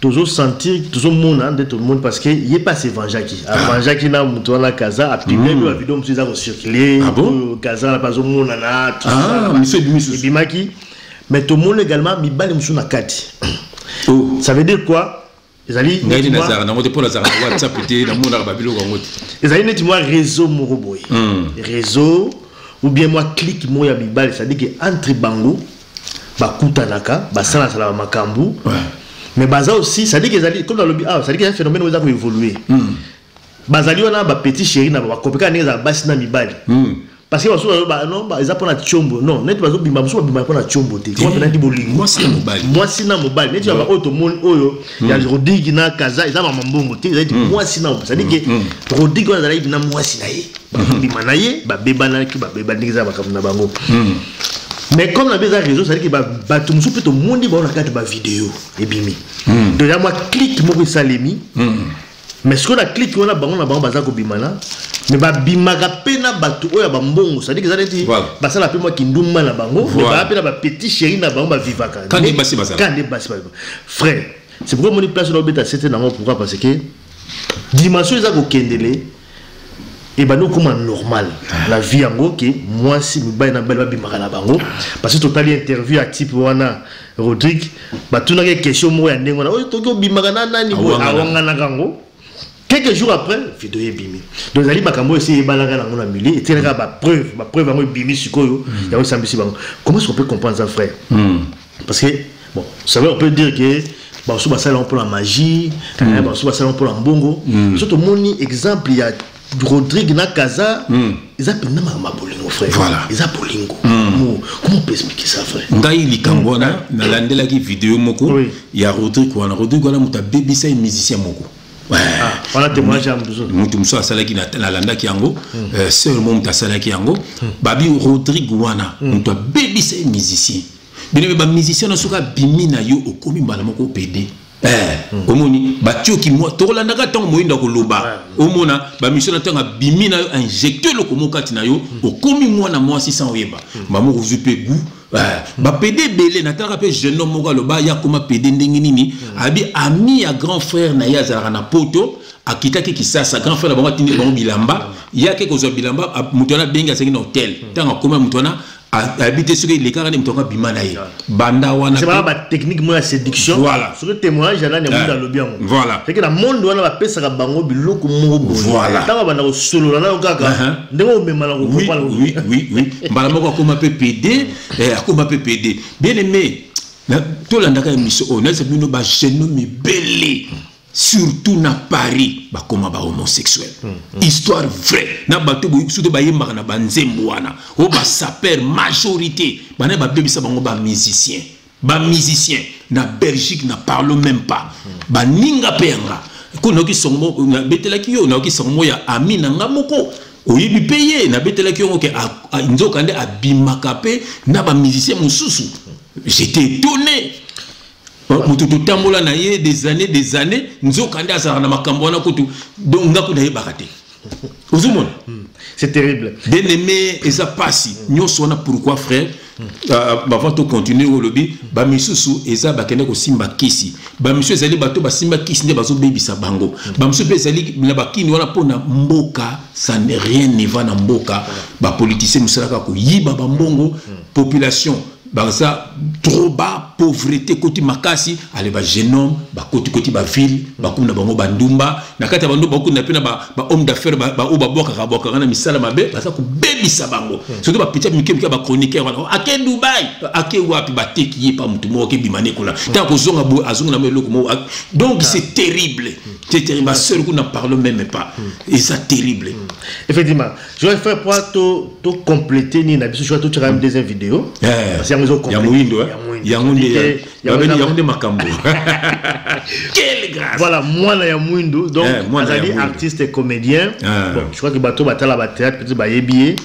S2: toujours sentir, toujours mona de tout le monde, parce que il est pas avengeaki. Avengeaki na mutu wana Kaza, a publié ba vidéo musu eza ko circuler.
S1: Ah bon?
S2: Kaza na bazo mona na tout
S1: Ah,
S2: ça.
S1: Miso ebimi susu.
S2: Ebimaki. Mais tout le monde également mibali musu na kati.
S1: Oh.
S2: Ça veut dire quoi? Ezali
S1: Ngai nde
S2: neti mwa-
S1: nazalaka nango te, mpo nazalaka na WhatsApp te, namonaka babiloko yango te.
S2: Ezali neti mwa réseau moko boye, réseau ou bien mwa clique moko ya mibali, c'est-à-dire que entre bango bakutanaka, basalasala makambo. Mais baza aussi, c'est-à-dire que ezali comme nalobi awa, c'est-à-dire que eza phénomène oyo eza koévoluer. Bazali wana bapetit chéri na bakopeka ndenge ezala basi na mibali, parce que basusu bazo non, eza mpona tiombo, non, neti bazobima, mosusu babima mpona tiombo te, koma mpena neti bolingo.
S1: Mwasi na mobali.
S2: Mwasi na mobali, neti ya oyo tomoni oyo ya Rodrigue na Kaza, eza mama mbongo te, eza neti mwasi na, c'est-à-dire que Rodrigue wana azalaki na mwasi na ye, babima na ye, babebanaki, babeba ndenge eza makambo na bango. Mais comme na bi eza réseau, c'est-à-dire que bato mosusu mpe tomoni bango na kati, bavideo ebimi. Donc ya mwa clique moko esalemi. Mais soki na clique wana, bango na bango baza kobimana, mais babimaka mpe na bato oyo ya bambongo, c'est-à-dire que eza neti basala mpe mwa kindumba na bango, mais baya mpe na bapetit chéri na bango, bavivaka.
S1: Quand nde basi bazalaka.
S2: Quand nde basi bazalaka, frère. C'est pourquoi moni place wana obeta sete nango. Pourquoi? Parce que dimension eza kokendele, ebandi okóma normal la vie yango ke mwasi, mibali na mibali babimaka na bango. Parce que totali interview ya type wana Rodrigue, batunaki question moko ya ndenge wana oyo toki obimaka na nani boye.
S1: Awanganaka.
S2: Awanganaka yango. Quelques jours après, vidéo ebimi. Donc ezali makambo oyo esi eyebanaka nango na milieu, etikalaka bapreuve. Bapreuve yango ebimi sikoyo, yango esambisi bango. Comment est-ce qu'on peut comprendre ça, frère? Parce que bon, c'est vrai, on peut dire que bamosusu basala yango mpona magie, bamosusu basala yango mpona mbongo. So tomoni exemple ya Rodrigue na Kaza, eza mpenza makambo ya bolingo, frère. Eza bolingo. Comment on peut expliquer ça, frère?
S1: Ngai likambo wana, nalandelaki video moko ya Rodrigue wana. Rodrigue wana, moto abebisa ye musicien moko.
S2: Wana témoignage ya mosusu.
S1: Moto mosusu asalaki, nalandaki yango, sœur mo moto asalaki yango. Babi Rodrigue wana, moto abebisa ye musicien. Bino mpe bamusicien na, soki abimi na yo, okomi mbala moko pédé. Omoni batioki mwa, tokolandaka ntango moyindo akoloba. Omona bamission na ntango abimi na yo, injecte eloko moko kati na yo, okomi mwana mwasi sans oyeba. Bamoko ozwi mpe goût. Bapédé ebele. Natalaka mpe jeune homme moko aloba ye akoma pédé ndenge nini. Abi ami ya grand frère na ye azalaka na Poto, akitaki Kisasa, grand frère na bango atindi bango bilamba, ye ake kozwa bilamba. Moto wana abengi, azalaki na hotel. Ntango akoma, moto wana ayebi te soki elekaka nde moto yango abima na ye banda wana.
S2: C'est vraiment batechnique moko ya séduction. Soki témoignage ya nani ya mundu alobi yango, c'est que na monde wana bapesaka bango biloko moko boye. Ntango banda kosolola nayo kaka, ndenge omema na kocomprendre.
S1: Oui, mbala moko akoma mpe pédé, akoma mpe pédé. Bien aimé, tolandaka émission oyo, nayesa bino bajeune homme ebele, surtout na Paris, bakoma bahomosexuel. Histoire vraie na bato boye, surtout bayembaka na banzembo wana oyo basaper, majorité bana babebisa bango bamusicien. Bamusicien na Belgique, na parle même pas. Baninga mpe yanga ko nayoki songo moko nabetelaki yo, nayoki sango moko ya ami na nga moko, oyebi mpe ye, nabetelaki yango ke nzoka nde abimaka mpe na bamusicien mosusu. J'étais étonné. Moto totambola na ye des années, des années, nzoka nde azalaka na makambo wana kutu. Donc nga kutu nayebaka te, ozomona.
S2: C'est terrible.
S1: Bien aimé, eza pasi nyonso wana. Pourquoi, frère? Avant tocontinue, olobi bamisusu eza bakende kosimba kisi, bamisusu ezali bato basimba kisi nde bazobebisa bango, bamisusu mpe ezali na bakini wana mpo na mboka. Ça ne rien ne va na mboka. Bapoliticien mosalaka koyiba bambongo, population baza trop bas, pauvreté koti makasi. Ale bajeune homme bakoti koti baville, bakomi na bango bandumba. Na kati ya bandumba, bakoti na mpe na bahomme d'affaires oyo babwakaka bwakaka na misala mabe, baza kobebisa bango, surtout bapetit mike mike ya bachroniqueur wana. Ake Dubai, ake wapi, bateki ye pa motu moko, akebima ne kuna. Ntango kozonga boye, azonga na mo eloko moko. Donc c'est terrible, c'est terrible. Baseur kuna, parle même pas, eza terrible.
S2: Effectivement, je vais faire pour to compléter ni na biso, je vais tout faire une deuxième vidéo. Parce que yango
S1: Ya moyindo, eh?
S2: Ya moyindo. mwindu.
S1: Yango nde yango nde makambo. Quelle grâce.
S2: Voilà, mwana ya mwindu donc azali artiste et comédien. Bon, je crois que bato batala ba théâtre peut-être bayebi ye.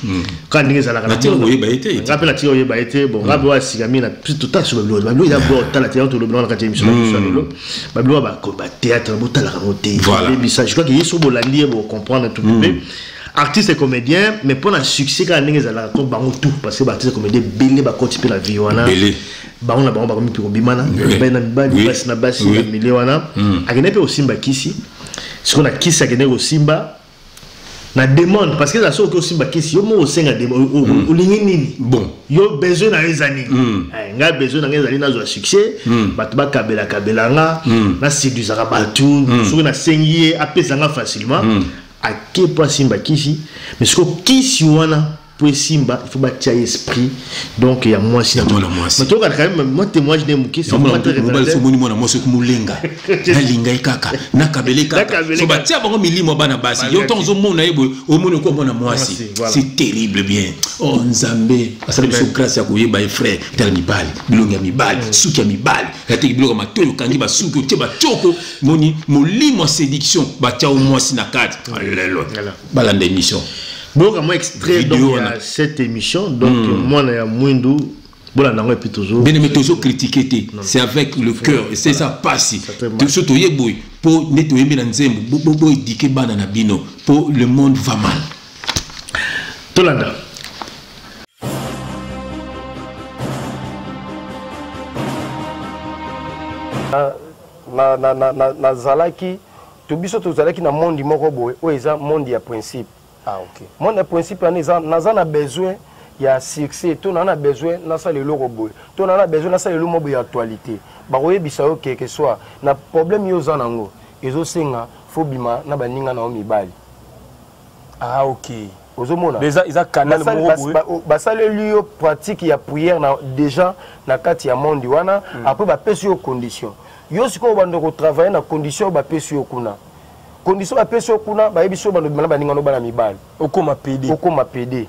S2: Quand ndenge ezalaka
S1: na tika koyeba ye te.
S2: Nga mpe na tika koyeba ye te. Bon, nga mpe oyo asikami na total sur babilo. Babilo eza bo tala théâtre tolobi na kati ya émission na biso ya lelo. Babilo ba ba théâtre botalaka yango te. Ebebisa. Je crois que ye soki bolandi ye bo comprendre tout peu. Artiste et comédien, mais pour la succès kaka ndenge ezalaka comme bango tout, parce que ba artiste et comédien ebele bakoti mpe na vie wana. Bango na bango bakomi mpe kobimana, mibali na mibali, basi na basi, na milieu wana. Akende mpe kosimba kisi. Sikoyo na kisi akende kosimba na demande, parce que eza soki osimba kisi yo moko osenga olingi nini?
S1: Bon.
S2: Yo besoin na yo eza nini? Ngai besoin na ngai ezali nazwa succès, bato bakabela kabela nga, naséduisaka bato, soki nasengi ye apesa nga facilement. Ake po asimba kisi, mais sikoyo kisi wana po esimba, il faut batia esprit donc ya mwasi na
S1: mwana mwasi.
S2: Mais toyoka quand même moi témoignage ne moke, c'est
S1: Yango
S2: vraiment très
S1: mobali
S2: révélateur.
S1: soki omoni mwana mwasi okomi molenga. Nalinga ye kaka, nakabele kaka.
S2: Nakabele
S1: So
S2: kaka.
S1: batia bango milimo ya bana basi. Yo ntango ozomona ye boye, omoni okomi mwana mwasi.
S2: Mwasi, voilà.
S1: C'est terrible bien. Oh Nzambe, asala biso grâce ya koyeba ye frère. Tala mibali, bilongi ya mibali, suki ya mibali. Ateki biloko ya matoyi, okangi basuki, otie batioko, moni molimo ya séduction, batia o mwasi na kati. Alléluia.
S2: Voilà.
S1: Balanda émission.
S2: Bon, moi extrait
S1: Vidéo,
S2: donc,
S1: on
S2: il y a
S1: a.
S2: cette émission, donc, moi, il y a Mwindu, bon, là, et puis toujours.
S1: Bien aimé, toujours critiquer, t'es. C'est avec le cœur, et c'est ça passe.
S2: Ça te
S1: Tout ce que tu es boy, pour nettoyer bien nzembo, bo, bo, bo, éduquer bana na bino, pour le monde va mal.
S2: Tolanda.
S8: Na, na, na, na, na zalaki, to biso to zalaki na monde moko boye, oyo eza monde ya principe.
S9: Ah, ok.
S8: Monde ya principe wana eza, naza na besoin ya succès, to na na besoin nasala eloko boye, to na na besoin nasala eloko boye ya actualité. Bakoyebisa yo quelque soit na problème yo oza nango, ezosenga fo bima na baninga na yo mibali.
S9: Ah, ok.
S8: Ozomona?
S9: Mais eza canal moko boye.
S8: Basaleli yo pratique ya prière na, déjà na kati ya monde wana, après bapesi yo condition. Yo sikoyo bando ko travailler na condition bapesi yo kuna. Condition bapesi yo kuna, bayebisi yo bando bima na baninga no bana mibali.
S9: Okoma PD.
S8: Okoma PD.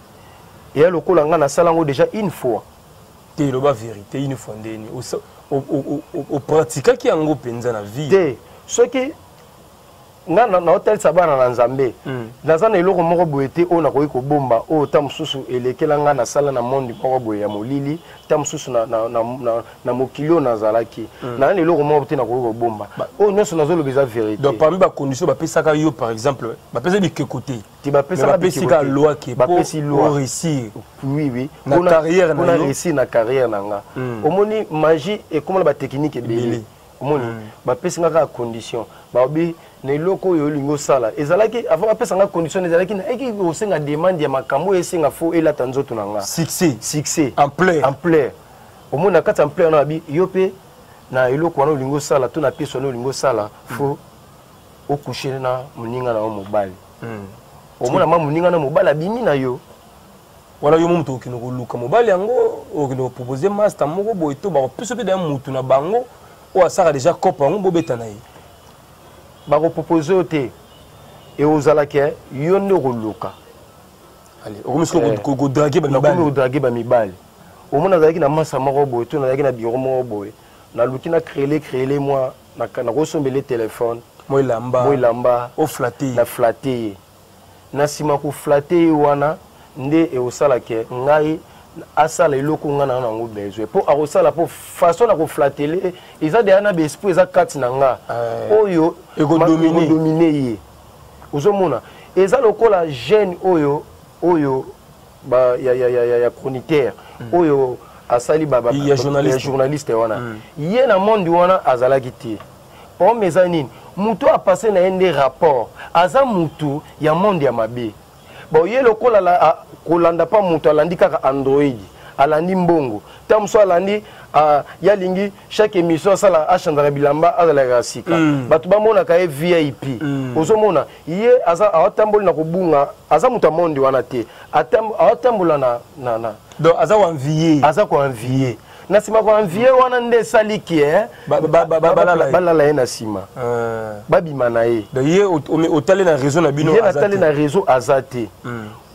S8: Et lokola nga nasala yango déjà une fois.
S9: Te loba vérité une fois ndeni. O pratiquaki yango mpenza na vie.
S8: Te, soki nga na hôtel sabana na Nzambe. Naza na eloko moko boye te oyo nakoki kobomba, oyo ta mosusu elekela nga nasala na monde moko boye ya molili, ta mosusu na mokili oyo nazalaki. Naza na eloko moko te nakoki kobomba. Oyo nyonso nazoloba eza vérité.
S9: Donc parmi ba conditions bapesaka yo par exemple, bapesa bikeko te.
S8: Ti bapesaka
S9: Mais bapesi
S8: bikeko
S9: ka
S8: te.
S9: loi ke po
S8: Bapesi loi.
S9: réussir.
S8: Oui, oui.
S9: Na carrière na
S8: Mpona
S9: yo.
S8: réussir na carrière na nga. Omoni magie ekoma na ba technique ebele.
S9: Ebele.
S8: Omoni, bapesi nga kaka condition. Babi na eloko oyo olingi osala. Ezalaki, avant bapesa nga condition, ezalaki na eki kosenga demande ya makambo oyo esenga fo elata nzoto na nga.
S9: Succès.
S8: Succès.
S9: Ampleur.
S8: Ampleur. Omoni na kati ya ampleur na babi, yo pe na eloko wana olingi osala, to na pièce wana olingi osala, fo okoucher na moninga na yo mobali. Omona ma moninga na mobali abimi na yo.
S9: Wana yo moto okende koluka mobali yango, okende kopropose master moko boye to bakopesa mpe deya motu na bango oyo asaka déjà cope yango bobeta na ye.
S8: Bakopropose yo te, e ozalaki yo nde okoluka.
S9: Allez, okomi sikoyo kodraguer ba
S8: Nakomi
S9: mibali.
S8: kodraguer ba mibali. Omona nazalaki na masa moko boye to nazalaki na bureau moko boye, naluki na créer, créer moi, nakosombele téléphone.
S9: Moi elamba.
S8: Moi elamba.
S9: Oflatter.
S8: Na flatter ye. Na nsima koflatter ye wana nde ekosalaka ngai asala eloko nga na nango besoin. Po akosala po façon na koflatele eza deya na baesprit eza kati na nga. Oyo
S9: Ekodomine.
S8: ekodomine ye. Ozomona eza lokola jeune oyo ba, ya, ya, ya, ya, ya chroniqueur, oyo asali ba, ba,
S9: Ya journaliste.
S8: ya journaliste wana. Ye na monde wana azalaki te. Problème eza nini? Mutu apasse na ye nde rapport. Aza mutu ya monde ya mabe. Bon, ye lokola la, a, kolanda pa mutu alandi kaka Android, alandi mbongo. Tango mosusu alandi, a, ya lingi chaque émission asala achandaka bilamba azalaka sika. Bato bamonaka ye VIP. Ozomona ye aza aotamboli na kobunga, aza mutu ya monde wana te. Aotambola na, na, na.
S9: Donc aza koenvier.
S8: Aza koenvier. Na nsima koenvier wana nde esaliki, eh?
S9: Balala ye.
S8: Balala ye na nsima. Babima na ye.
S9: Donc ye otali na réseau na bino
S8: Ye
S9: aza
S8: natali
S9: te.
S8: na réseau aza te.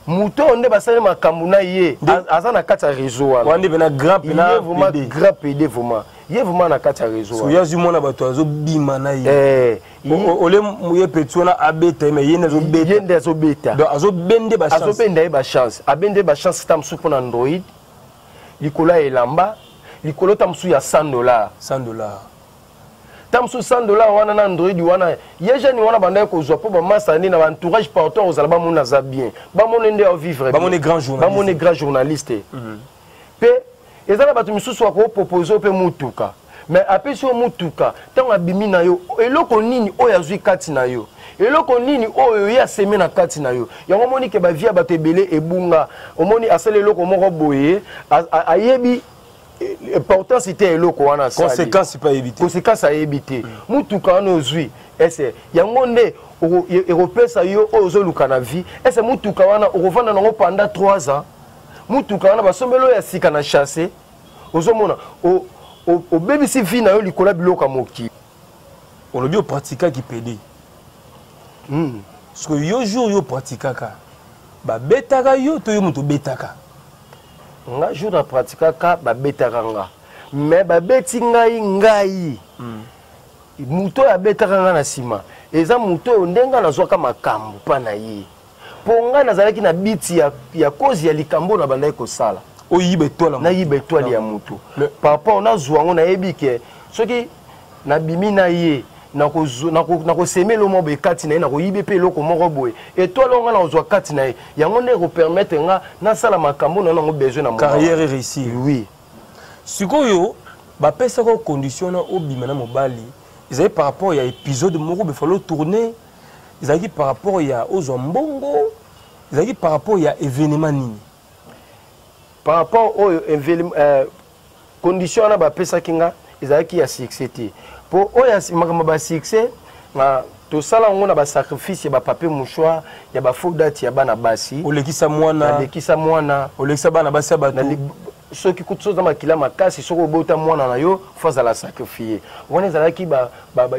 S8: Moto oyo nde basali makambo na ye aza na kati ya réseau wana.
S9: Wana nde pena grand pena
S8: ye vraiment grand PD vraiment. Ye vraiment na kati ya réseau
S9: wana. So yazwi mwana bato azobima na ye. Eh, ole ye petit wana abeta ye mais ye nde azobeta.
S8: Ye nde azobeta.
S9: Donc azobende ba chance.
S8: Azobenda ye ba chance. Abende ba chance ta mosusu mpona Android likolo ya elamba likolo ta mosusu ya 100 dollars.
S9: 100 dollars.
S8: Ta mosusu 100 dollars wana na Android wana ye jeune wana bandaki kozwa mpo bamasa nde na baentourage partout akozala bamoni aza bien, bamoni nde avivre,
S9: bamoni grand journaliste,
S8: bamoni grand journaliste. Mpe eza na bato misusu akopropose mpe mutuka, mais apesi yo mutuka ntango abimi na yo, eloko nini oyo azwi kati na yo, eloko nini oyo ye aseme na kati na yo? Yango omoni ke bavie ya bato ebele ebunga. Omoni asali eloko moko boye, ayebi importance te ya eloko wana asali,
S9: conséquence mpe ayebi te,
S8: conséquence ayebi te. Mutuka wana ozwi, ese yango nde ekopesa yo oyo ozoluka na vie? Ese mutuka wana okovanda nango pendant 3 ans? Mutuka wana basombeli oyo ya sika na chasse, ozomona obebisi vie na yo likolo ya biloko ya mokili.
S9: Olobi opratikaki pede. Soki yo jour yo opratikaka, babetaka yo to yo moto obetaka?
S8: Nga jour na pratikaka, babetaka nga, mais babeti ngai ngai. Moto oyo abetaka nga na nsima eza moto oyo ndenge nazwaka makambo mpa na ye, mpo ngai nazalaki na biti ya cause ya likambo oyo nabandaki kosala.
S9: Oyiba étoile.
S8: Nayiba étoile ya moto par rapport nazwa yango. Nayebi ke soki nabimi na ye, nakoseme eloko moko boye kati na ye, nakoyibi mpe eloko moko boye, étoile oyo nga nakozwa kati na ye, yango nde ekopermettre nga nasala makambo na nango besoin na
S9: carrière réussir.
S8: Oui.
S9: Sikoyo bapesaka condition na obima na mobali, ezali par rapport ya épisode moko befalo tourner, ezalaki par rapport ya ozwa mbongo, ezalaki par rapport ya événement nini?
S8: Par rapport oyo condition wana bapesaki nga ezalaki ya succès te, mpo oyo makambo ba succès na tosala yango na basacrifice ya bapapier mouchoir, ya bafaux date ya bana basi.
S9: Olekisa mwana.
S8: Nalekisa mwana.
S9: Olekisa bana basi ya bato.
S8: Soki kutu soki oza makila makasi, soki obota mwana na yo, fo azala sacrifie. Wana ezalaki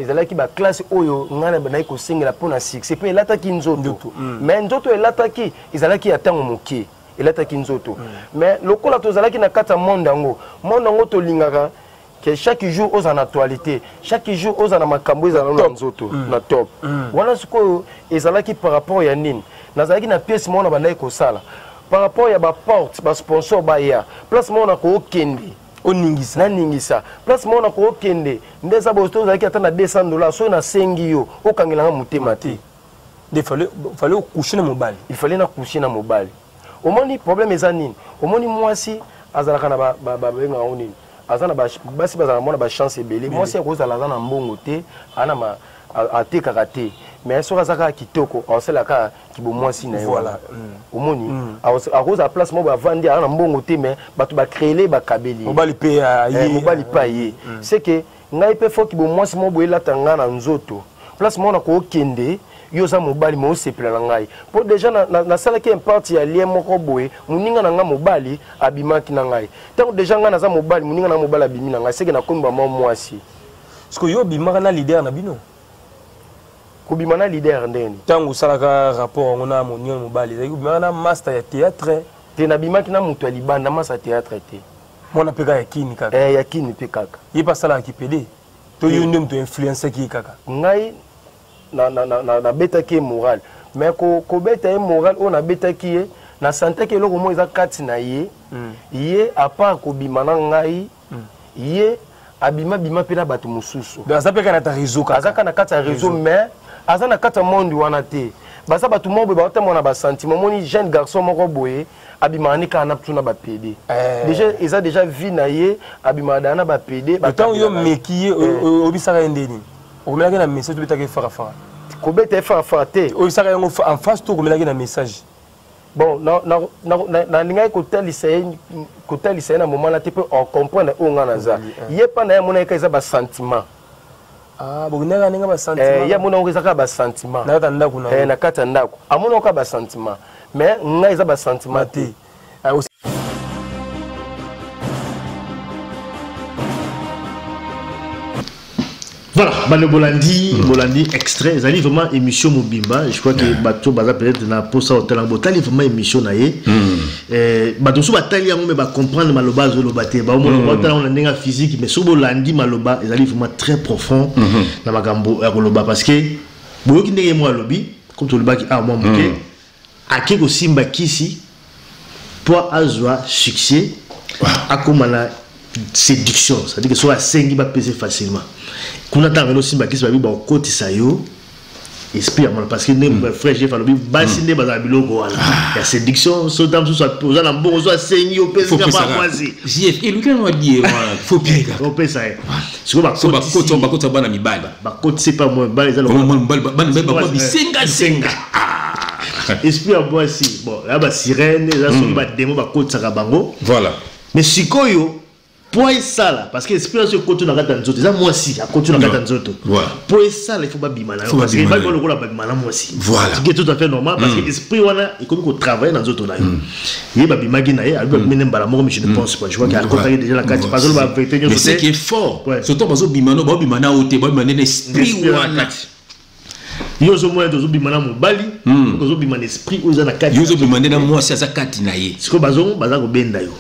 S8: ezalaki baklasse oyo ngai nabandaki kosengela mpo na succès, mpe elataki nzoto. Mais nzoto elataki ezalaki ya ntango moke, elataki nzoto. Mais lokola tozalaki na kati ya monde yango, monde yango tolingaka ke chaque jour oza na actualité, chaque jour oza na makambo ezala na nzoto na top. Wana sikoyo ezalaki par rapport ya nini? Nazalaki na pièce moko na bandaki kosala par rapport ya baporte, basponsor baya place moko na kookende.
S9: Oningisa.
S8: Naningisa place moko na kookende nde eza boye. Tozalaki ata na 200 dollars, soki nasengi yo okangelanga motema te.
S9: Nde fallait ocoucher na mobali.
S8: Il fallait na coucher na mobali. Omoni problème eza nini? Omoni mwasi azalaka na babengaka yango nini, aza na basi bazala mwana bachance ebele. Mwasi akozala aza na mbongo te, ana atekaka te, mais soki aza kaka kitoko, aosala kaka kibomwasi na ye wana. Omoni akozala place moko bavandi, aza na mbongo te, mais bato bacréele bakabeli.
S9: Mobali mpe
S8: aye. Mobali mpe aye. C'est que ngai mpe faut kibomwasi moko boye elata ngai na nzoto, place moko nakokende, yo oza mobali me osepela na ngai, mpo déjà nasalaki imparte ya lien moko boye, moninga na ngai mobali abimaki na ngai. Ntango déjà ngai naza mobali, moninga na ngai mobali abimi na ngai, seke nakomi bama mwasi.
S9: Parce que yo obimaka na leader na bino?
S8: Kobima na leader ndeni?
S9: Ntango osalaka rapport yango na moninga mobali, ezalaki obimaka na master ya théâtre?
S8: Te, nabimaki na moto ya libanda, masa théâtre te.
S9: Mwana mpe kaka ya kini kaka?
S8: Eh, ya kini mpe kaka.
S9: Ye mpe asalaka kipede to yo nde moto influenceaki ye kaka?
S8: Ngai nabetaki ye moral, mais kobeta ye moral oyo nabetaki ye, nasantaki eloko moko eza kati na ye. Ye à part kobima na ngai, ye abima bima mpe na bato mosusu.
S9: Aza mpe kaka na réseau kaka?
S8: Aza kaka na kati ya réseau, mais aza na kati ya monde wana te. Baza bato moko boye baotambola na basentiment. Omoni jeune garçon moko boye abimaka ni kaka na tuna bapede, déjà eza déjà vie na ye, abimaka daa na bapede.
S9: Ntango yo meki ye, obisaka ye ndeni? Okomelaki na message, obetaki ye farafara?
S8: Kobeta ye farafara te.
S9: Oyebisaka yango en face to okomelaki na message?
S8: Bon, nalingaki kotalisa ye na moment na te, mpe ocomprendre oyo ngai naza ye mpa na ye, amonaki kaka eza basentiment.
S9: Bokendaka ndenge basentiment.
S8: Ye amonaki eza kaka basentiment.
S9: Na kati ya ndako
S8: na na kati ya ndako amonaki kaka basentiment, mais ngai eza basentiment te.
S2: Voilà. Bande bolandi, bolandi extrait, ezali vraiment émission mobimba. Je crois que bato baza peut-être na posa otala botali vraiment émission na ye. Bato mosusu batali yango mais bacomprendre maloba azoloba te. Baomona batala yango na ndenge ya physique, mais soki bolandi maloba, ezali vraiment très profond na makambo ya koloba, parce que boyoki ndenge ye mo alobi, comme tolobaki awa mwa moke, ake kosimba kisi mpo azwa succès, akóma na séduction, c'est-à-dire que soki asengi, bapese facilement. Kuna ntango eno osimba kisi, babi bakokotisa yo esprit ya mwana, parce que nde frère Jeff alobi, basi nde bazala biloko wana ya séduction. So ta mosusu oza na mbongo, so asengi, opesi kaka mwasi.
S1: JF eluki na die wana, faut bien kaka
S2: opesa ye. Sikoyo
S1: so bakotisa, bakotisa bana mibali.
S2: Bakotisi pa mobali, eza
S1: mobali, bana mibali bakoma bisengasenga.
S2: Esprit ya mwasi, bon, ya basirène, eza soki badémon bakotisaka bango. Mais sikoyo po esala, parce que esprit nyonso ekoti na kati ya nzoto, eza mwasi akoti na kati ya nzoto, po esala, il faut babima na yo, parce que babima lokola babima na mwasi. Ce qui est tout à fait normal, parce que esprit wana ekomi kotravailler na nzoto na yo. Ye babimaki na ye, alobi babimi ne mbala moko, mais je ne pense pas, je crois que akotaki déjà na kati, parce que ba vérité nyonso.
S1: Mais ce qui est fort, surtout bazobima no, babima na yo te, babima nde na esprit wana.
S2: Yo ozomona ete ozobima na mobali, ozobima na esprit oyo eza na kati.
S1: Yo ozobima nde na mwasi aza kati na ye.
S2: Sikoyo bazo baza kobenda yo,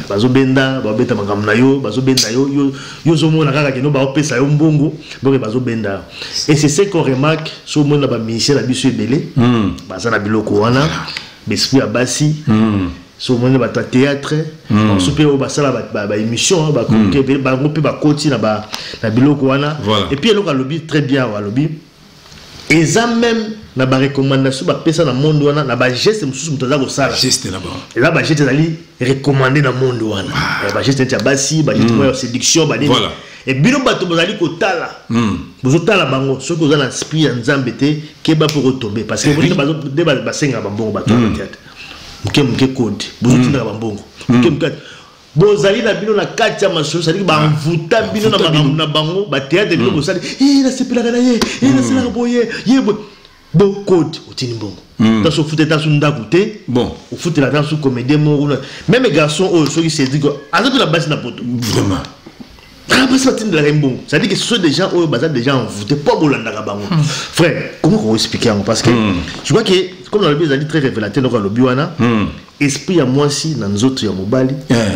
S2: bazobenda, babeta makambo na yo, bazobenda yo. Yo ozomona kaka keno baopesa yo mbongo, boke bazobenda yo. Et c'est ce qu'on remarque, so omoni na bamusicien na biso ebele baza na biloko wana, baesprit ya basi. So omoni bato ya théâtre mosusu mpe oyo basala baémission, bakoke bango mpe bakoti na biloko wana. Et puis eloko alobi très bien awa, alobi eza même na barecommandation bapesa na monde wana, na bageste mosusu moto aza kosala.
S1: Geste na bango.
S2: Eza bageste ezali recommandé na monde wana. Bageste neti ya basi, bageste moko ya séduction, banini. E bino bato bozali kotala, bozotala bango, soki oza na esprit ya Nzambe te, keba mpo kotombe, parce que nde basengaka bambongo. Bato ya théâtre, moke moke code bozotindaka bambongo, moke moke bozali na bino na kati ya masolo, c'est-à-dire bamvuta bino na makambo na bango bathéâtre. Bino bosali: "Nasepelaka na ye, nasalaka boye, ye boye." Bo code, otindi mbongo, taso ofutela taso ndako te.
S1: Bon.
S2: Ofutela taso comédien moko kuna, même garçon oyo, soki Cédric aza mpe na basi na poto. Kaka basi batindelaka ye mbongo, c'est-à-dire que ce sont des gens oyo baza déjà envoûté mpo bolandaka bango. Frère, comment koexpliquer yango? Parce que je crois que comme nalobi, ezali très révélateur. Ndoko alobi wana, esprit ya mwasi na nzoto ya mobali,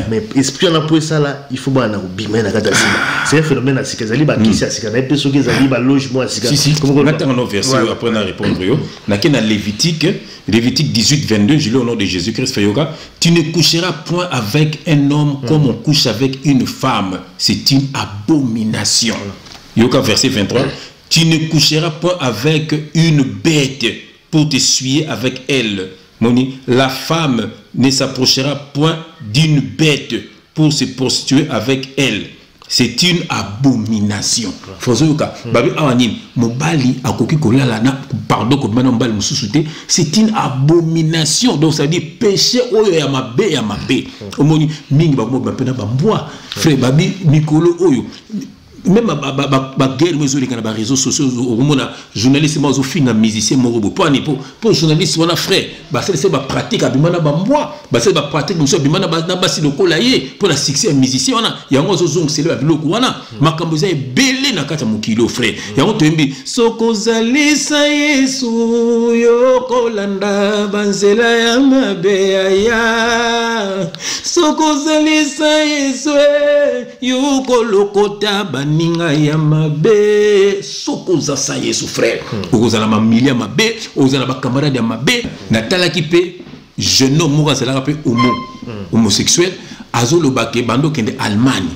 S2: mais esprit wana, mpo esala, il faut bana na kobima ye na kati ya nsima. C'est un phénomène ya sika, ezali bakisi ya sika na ye mpe, soki ezali balogement ya sika.
S1: Si, si. Natanga no verset oyo, après na répondre yo. Nake na Lévitique, Lévitique 18, 22, je lis au nom de Jésus-Christ. Fayoka: tu ne coucheras point avec un homme comme on couche avec une femme, c'est une abomination. Yoka verset 23: tu ne coucheras point avec une bête pour te souiller avec elle. Moni, la femme ne s'approchera point d'une bête pour se prostituer avec elle, c'est une abomination. Fozoyoka babi awa nini? Mobali akoki kolala na, pardon, kobima na mobali mosusu te, c'est une abomination. Donc ça veut dire péché oyo ya mabe, ya mabe. Omoni mingi bakobima mpe na bambwa, frère. Babi mikolo oyo, même baguerre mo ezoleka na baréseaux sociaux, okomona journaliste moko azofinga musicien moko boye. Mpo ani? Po journaliste wana, frère, basalisa bapratique, abima na bambwa, basali bapratique mosusu, abima na basi lokola ye mpo na succès ya musicien wana. Yango azozongisele babiloko wana. Makambo eza ebele na kati ya mokili oyo, frère. Yango toyembi: soki ozalisa Yesu, yo kolanda banzela ya mabe aya. Soki ozalisa Yesu, yo kolokota baninga ya mabe. Soki oza sa Yesu, frère, okozala mamili ya mabe, okozala bacamarade ya mabe. Natalaki mpe jeune homme moko azalaka mpe homo, homosexuel, azoloba ke bando okende Allemagne,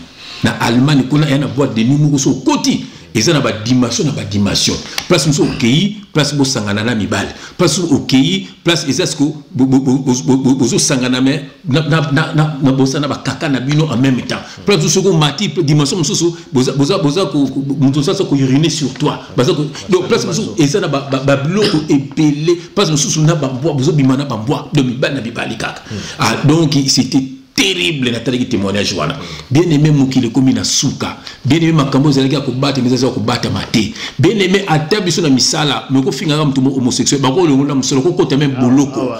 S1: na Allemagne kuna eya na boîte de nuit moko, so okoti, eza na badimension na badimension. Place mosusu okei, place bosangana na mibale, place mosusu okei, place eza siko bozosangana me bosana bakaka na bino en même temps. Place mosusu soki omati dimension mosusu, moto mosusu aza kouriner sur toi. Donc place mosusu eza na babiloko ebele, place mosusu na bambwa, bozobima na bambwa, donc mibali na mibali kaka. Ah, donc c'était Terrible. Natalaki témoignage wana. Bien aimé, mokili ekomi na suka. Bien aimé, makambo ezalaki ya kobatama eza ya kobatama te. Bien aimé, ata biso na misala, mais okofingaka moto homosexuel, bakolongola mosala, okokota même boloko,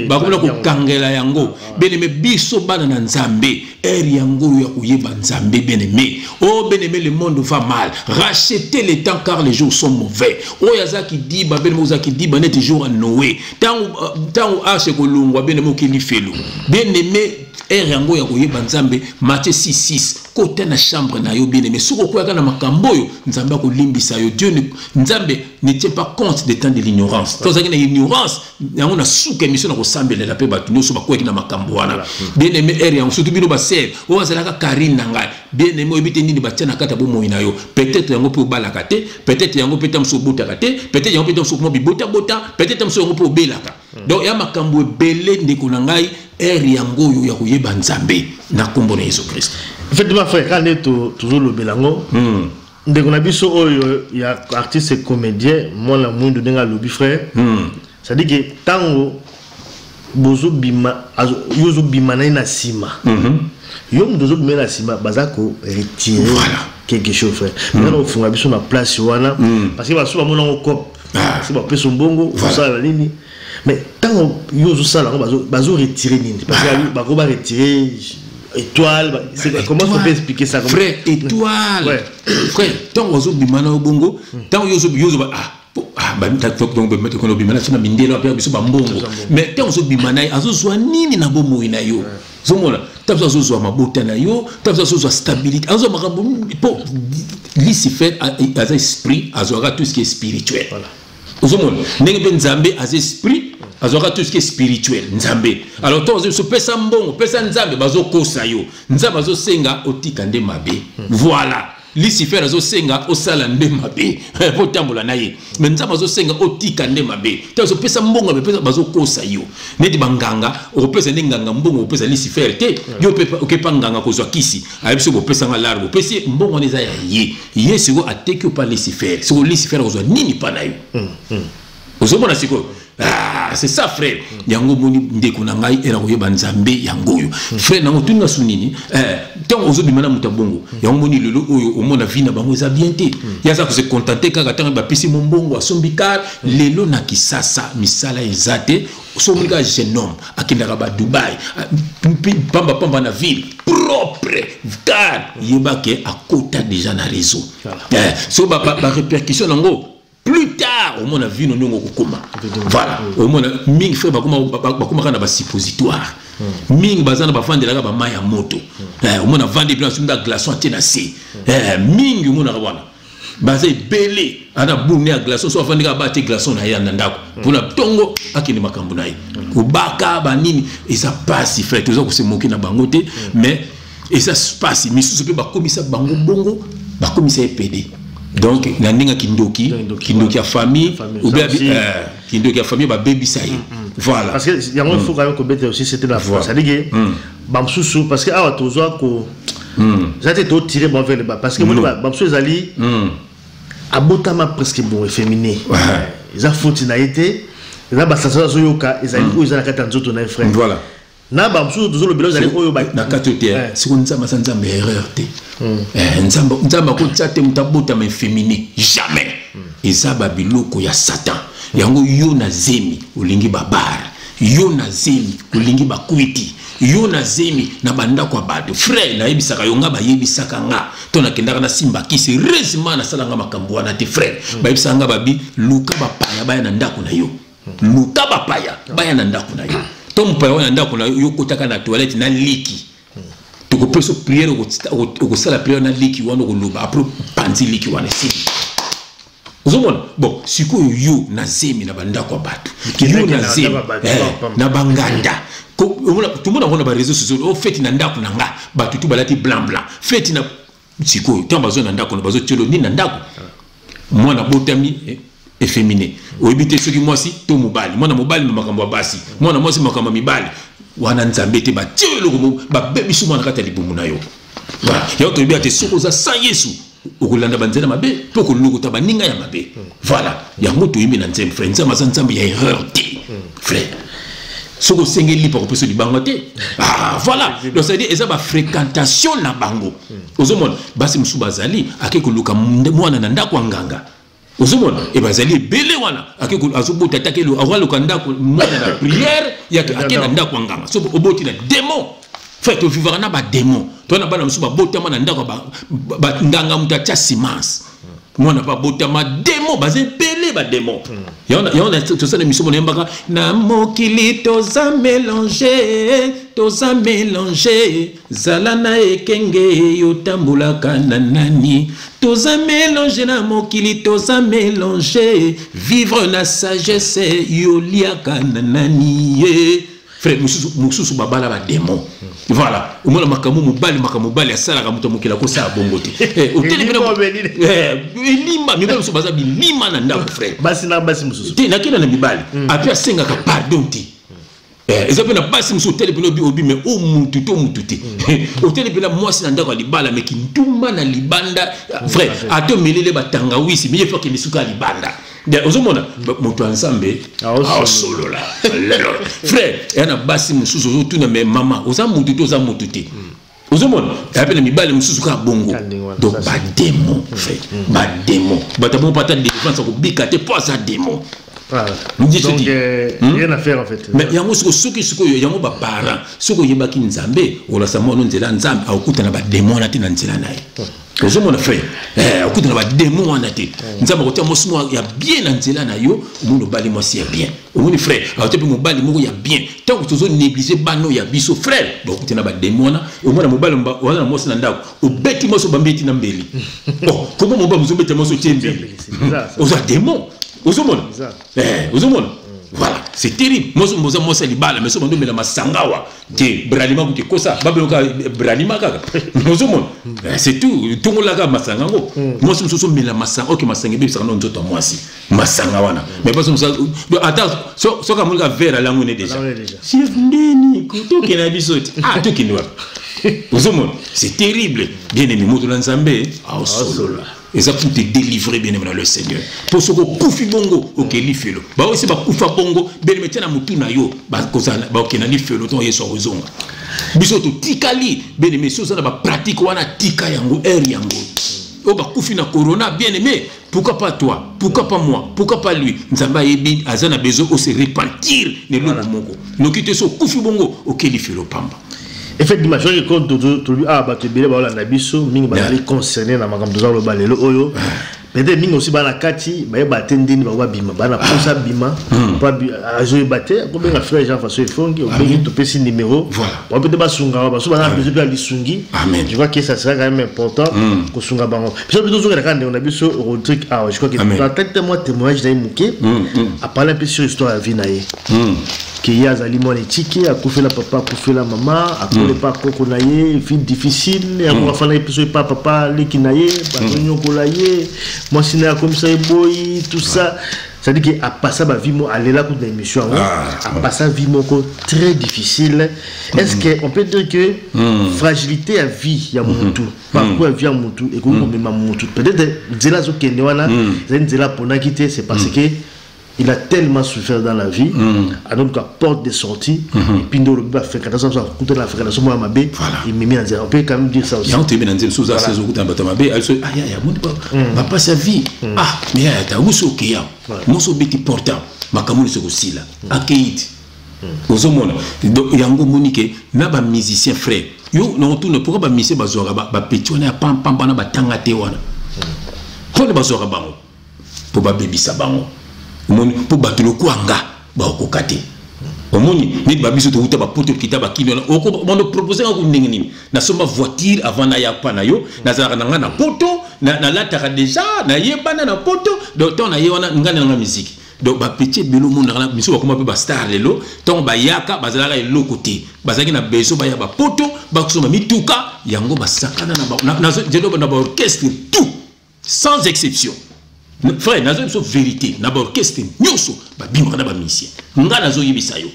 S1: bakomona kokangela yango. Bien aimé, biso bana na Nzambe, heure yango oyo ya koyeba Nzambe. Bien aimé, oh bien aimé, le monde va mal. Rachetez le temps, car les jours sont mauvais. Oyo azaki diba, bien aimé, ozalaki diba neti jour ya Noé, ntango arche kolongwa. Bien aimé, okeli felo. Bien aimé, heure yango ya koyeba Nzambe. Matthieu 6, kota na chambre na yo. Bien aimé, soki okweyaka na makambo oyo, Nzambe akolimbisa yo. Dieu ne, Nzambe ne tient pas compte des temps de l'ignorance. Tozalaki na ignorance yango. Na suka émission na kosambelela mpe bato nyonso bakweyaki na makambo wana. Bien aimé, heure yango, surtout bino basœurs oyo azalaka Karine na ngai. Bien aimé, oyebi te nini batia na kati ya bomoi na yo. Peut-être yango mpe obalaka te, peut-être yango mpe ta mosu obotaka te, peut-être yango mpe ta mosu okoma bibotabota, peut-être ta mosu yango mpe obelaka. Donc ya makambo ebele, ndeko na ngai, heure yango oyo ya koyeba Nzambe na nkombo na Yesu Kristo.
S2: Effectivement, frère, kaka nde tozolobela yango, ndeko na biso oyo ya artiste comédien mwana mwindu, ndenge alobi, frère, c'est-à-dire que ntango bozobima, yo ozobima na ye na nsima, yo moto ozobima ye na nsima, baza koretirer quelque chose. Frère, nga kofunga biso na place wana, parce que baso bamona yango coop, so bapesa mbongo, osala nini, mais ntango yo ozosala yango, bazoretire nini? Parce que bako baretire étoile. Comment on peut expliquer ça?
S1: Frère, étoile, ouais. Frère, ntango ozobima na yo bongo, ntango yo ozoba, ah, obima na biso na mindele, ape biso bambongo, mais ntango ozobima na ye, azozwa nini na bomoi na yo? Ozomona, ntango azozwa mabota na yo, ntango azozwa stabilité, azozwa makambo, mpo Lucifer aza esprit, azwaka tout ce qui est spirituel. Ozomona ndenge mpe Nzambe aza esprit, azwaka tout ce qui est spirituel, Nzambe. Alors ntango ozo pesa mbongo, pesa Nzambe, bazokosa yo. Nzambe azosenga otika nde mabe. Voilà, Lucifer azosenga osala nde mabe po otambola na ye, mais Nzambe azosenga otika nde mabe. Ntango ozopesa mbongo, bazokosa yo. Neti banganga, okopesa nde nganga mbongo, okopesa Lucifer te. Yo mpe okepa nganga kozwa kisi, ayebi soki bopesanga l'argent, bopesi ye mbongo wana, eza ya ye. Ye sikoyo ateki yo pa Lucifer. Sikoyo Lucifer akozwa nini mpa na yo? Ozomona sikoyo? Ah, c'est ça, frère. Yango omoni, ndeko na ngai, era koyeba Nzambe yango oyo. Frère, nango tuninga su nini? Ntango ozobima na moto ya bongo, yango omoni lelo oyo omona vie na bango eza bien te. Ye aza kose contenter kaka ntango bapesi mo mbongo, asombi car. Lelo na Kisasa misala eza te. So omoni kaka jeune homme akendaka badubai pambapamba na ville propre car, yeba ke akota déjà na réseau. So barépercussion nango plus tard, omona vino ndenge okokoma. Voilà, omona mingi, frère, bakomaka na basuppositoire mingi, baza na bavandelaka bamai ya moto. Omona vandi mpena asombi glaçon, atie na se. Mingi omonaka wana baza ebele, ana bune ya glaçon, so afandi kaka, batie glaçon na ye na ndako mpona ntongo akende makambo na ye, kobaka banini. Eza pasi, frère. Toza kose moquer na bango te, mais eza pasi. Misusu mpe bakomisa bango bongo, bakomisa ye pédé. Donc na ndenge ya kindoki, kindoki ya famille, ou bien kindoki ya famille, babebisa ye. Voilà.
S2: Parce que yango, il faut quand même kobeta aussi, c'était la foi, c'est-à-dire que bamosusu, parce que awa tozwa ko eza te totire bango vers le bas, parce que moni bamosusu ezali abotama presque bon efféminé, eza faute na ye te, eza basasa azoyoka, ezali oyo eza na kati ya nzoto na ye, frère.
S1: Voilà.
S2: Na bamosusu tozolobela ezali oyo
S1: na kati te. Siko Nzambe aza Nzambe erreur te. Nzambe akotia te moto abotama efféminé, jamais. Eza babiloko ya Satan yango. Yo na zemi olingi babar, yo na zemi olingi bakwiti, yo na zemi na bandako ya bato. Frère, nayebisaka yo, nga bayebisaka nga to nakendaka na simba kisi, heureusement nasalanga makambo wana te. Frère, bayebisaka nga, babi luka bapaya baya na ndako na yo, luka bapaya baya na ndako na yo, to mopaya oyo na ndako na yo, yo okotaka na toilette na liki, tokopesa prière, okosala prière na liki wana, okoloba, après panzi liki wana, esili. Ozomona? Bon, sikoyo yo na zemi na bandako ya bato, yo na zemi na banganda, tomona yango na baréseau sociaux o feti na ndako na nga, bato tu balati blanc blanc, feti na sikoyo. Ntango bazwa na ndako na bazotielo nini na ndako? Mwana botami efféminé, oyebi te soki mwasi to mobali. Mwana mobali na makambo ya basi, mwana mwasi makambo ya mibali. Wana Nzambe te. Batie eloko, babebisi mwana kati ya libumu na yo. Voilà, yango toyebi ate soki oza sans Yesu, okolanda banzela mabe mpe okolokota baninga ya mabe. Voilà, yango toyembi na Nzambe, frère. Nzambe aza Nzambe ya erreur te, frère. Soki osengeli lipa, kopesa libanga te. Ah, voilà. Donc c'est à dire eza bafréquentation na bango. Ozomona basi mosusu bazali ake koluka mwana na ndako ya nganga. Ozomona e bazali ebele wana, ake azobota, atake akoaluka ndako mwana na prière, yake ake na ndako ya nganga. So oboti na démon, frère. Tovivaka na badémon. To na bana mosusu babotama na ndako ya nganga, moto atia semence, mwana babotama démon. Baza ebele badémon. Yango tosala émission mona yembaka na mokili. Toza mélange, toza mélange. Zala na ekenge, yotambolaka na nani. Toza mélange na mokili, toza mélange. Vivre na sagesse, yoliaka na nani ye. Frère, mosusu mosusu babala badémon. Voilà, omona makambo mobali, makambo mobali asalaka, moto mokili akosala bongo te. Oteli elimba. Mibali mosusu baza bilima na ndako, frère.
S2: Basi na basi mosusu.
S1: Te, nakenda na mibali api asengaka pardon te. Eza mpe na basi mosusu, oteli mpena obi me o mutu to mutu te. Oteli mpena mwasi na ndako ya libala, me kindumba na libanda, frère. Ata omelele batangawisi, me ye fo akende suka ya libanda. Ozomona moto ya Nzambe aosolola lelo, frère. Eya na basi mosusu, ozotuna: me mama, oza mutu te? Oza mutu te? Ozomona eya mpe na mibali mosusu kaka bongo. Donc badémon, frère, badémon. Bato bongo mpo ata délivrance akobika te, mpo aza démon.
S2: Donc, rien à faire en fait.
S1: Mais yango siko, soki sikoyo yango baparent, soki oyebaki Nzambe, olasa mwana nzela Nzambe, akokutana badémon wana te na nzela na ye. Ozomona, frère, okutana badémon wana te. Nzambe akotia mwasi moko ya bien na nzela na yo. Omoni obali mwasi ya bien, omoni, frère, akotia mpe mobali moko ya bien. Ntango tozo néglige bano ya biso, frère, bakokutana badémon wana. Omona mobali waza na mwasi na ndako, obeti mwasi, obambi eti na mbeli. Koma mobali ozobeta mwasi, otie mbeli, oza démon. Ozomona, ozomona, voilà, c'est terrible. Mwasi moza mwasi ya libala, mais so bando omela masanga awa te, bralima kutu ekosa babeloka bralima kaka. Ozomona, c'est tout, tongolaka masanga yango. Mwasi mosusu omela masanga, oke masanga ebebisaka no nzoto ya mwasi, masanga wana. Mais basi mosusu ata soki amonika verre, alango ne déjà. Chef, ndeni tokende na biso te? Ah, tokende wapi? Ozomona, c'est terrible, bien aimé. Moto na Nzambe aosolola, eza pour te délivrer, bien aimé dans le Seigneur. Mpo soki okufi bongo, okei lifelo. Baosi bakufa bongo, bien aimé, tia na motu na yo, bakokenda lifelo ntongo Yesu akozonga. Biso totikali, bien aimé. So oza na bapratique wana, tika yango ere yango oyo. Bakufi na corona, bien aimé, pourquoi pas toi? Pourquoi pas moi? Pourquoi pas lui? Nzambe ayebi, aza na besoin ose repentir na eloko moko noki te. So okufi bongo, okei lifelo pamba.
S2: Effectivement, soki compte tolobi awa, bato ebele baolanda biso mingi bazali concerné na makambo toza koloba lelo oyo. Peut-être mingi aussi bana kati bayeba te ndeni bango babima, bana posa bima po azoyeba te. Akobenga frère Jean François Efongi, obengi, topesi numéro bango, peut-être basunga baso baza na besoin mpe ya lisungi. Je crois que ça sera quand même important kosunga bango. Biso mpe tozongela kaka ndeko na biso Rodrigue awa. Je crois que natali te mwa témoignage na ye moke, aparle un peu sur histoire ya vie na ye, ke ye azali mwana etike, akufela papa, akufela mama, akole pa koko na ye, vie difficile. Yango afanda ye mpe so epa papa leki na ye, bazonyokola ye, mwasi na ye akomisa ye boyi, tout ça. C'est-à-dire que apasa bavie mo alela kutu na émission yango, apasa vie moko très difficile. Est-ce que on peut dire que fragilité ya vie ya mutu, parcours ya vie ya mutu ekoki komema mutu peut-être nzela azokende wana ezali nzela aponaki te? C'est parce que il a tellement souffert dans la vie, donc porte de sortie et puis nous le fréquentation, ça la fréquentation moi mabe il met na. On peut quand même dire ça aussi.
S1: Yango toyebi na nzembo, soza sezo okuta bato mabe, ayaya bapasi ya vie. Ah, mais yaya, ta moso okeya, moso obeti portant, makambo nyonso ekosila, akei te. Ozomona, donc yango omoni ke na bamusicien, frère, yo nakotuna: pourquoi bamusicien bazwaka bapeti wana ya pampampa na batanga te wana? Mpona bazwaka bango mpo babebisa bango. Omoni, mpo bato lokwanga bakokoka te. Omoni neti babiso touta bapoto, kita bakini wana, bando propose nga ndenge nini? Nasomba voiture avant naya pa na yo, nazalaka na nga na poto, nalataka déjà, nayebana na poto. Donc ntango naye wana, ngai nanga musique. Donc bapeti ebele omonaka miso bakoma mpe bastar lelo, ntango bayaka bazalaka eloko te. Bazalaki na besoin baya bapoto, bakosomba mituka. Yango basakana na baorchestre tout, sans exception, frère. Nazoyebisa vérité, na baorchestre nyonso babimaka na bamusicien. Nga nazoyebisa yo,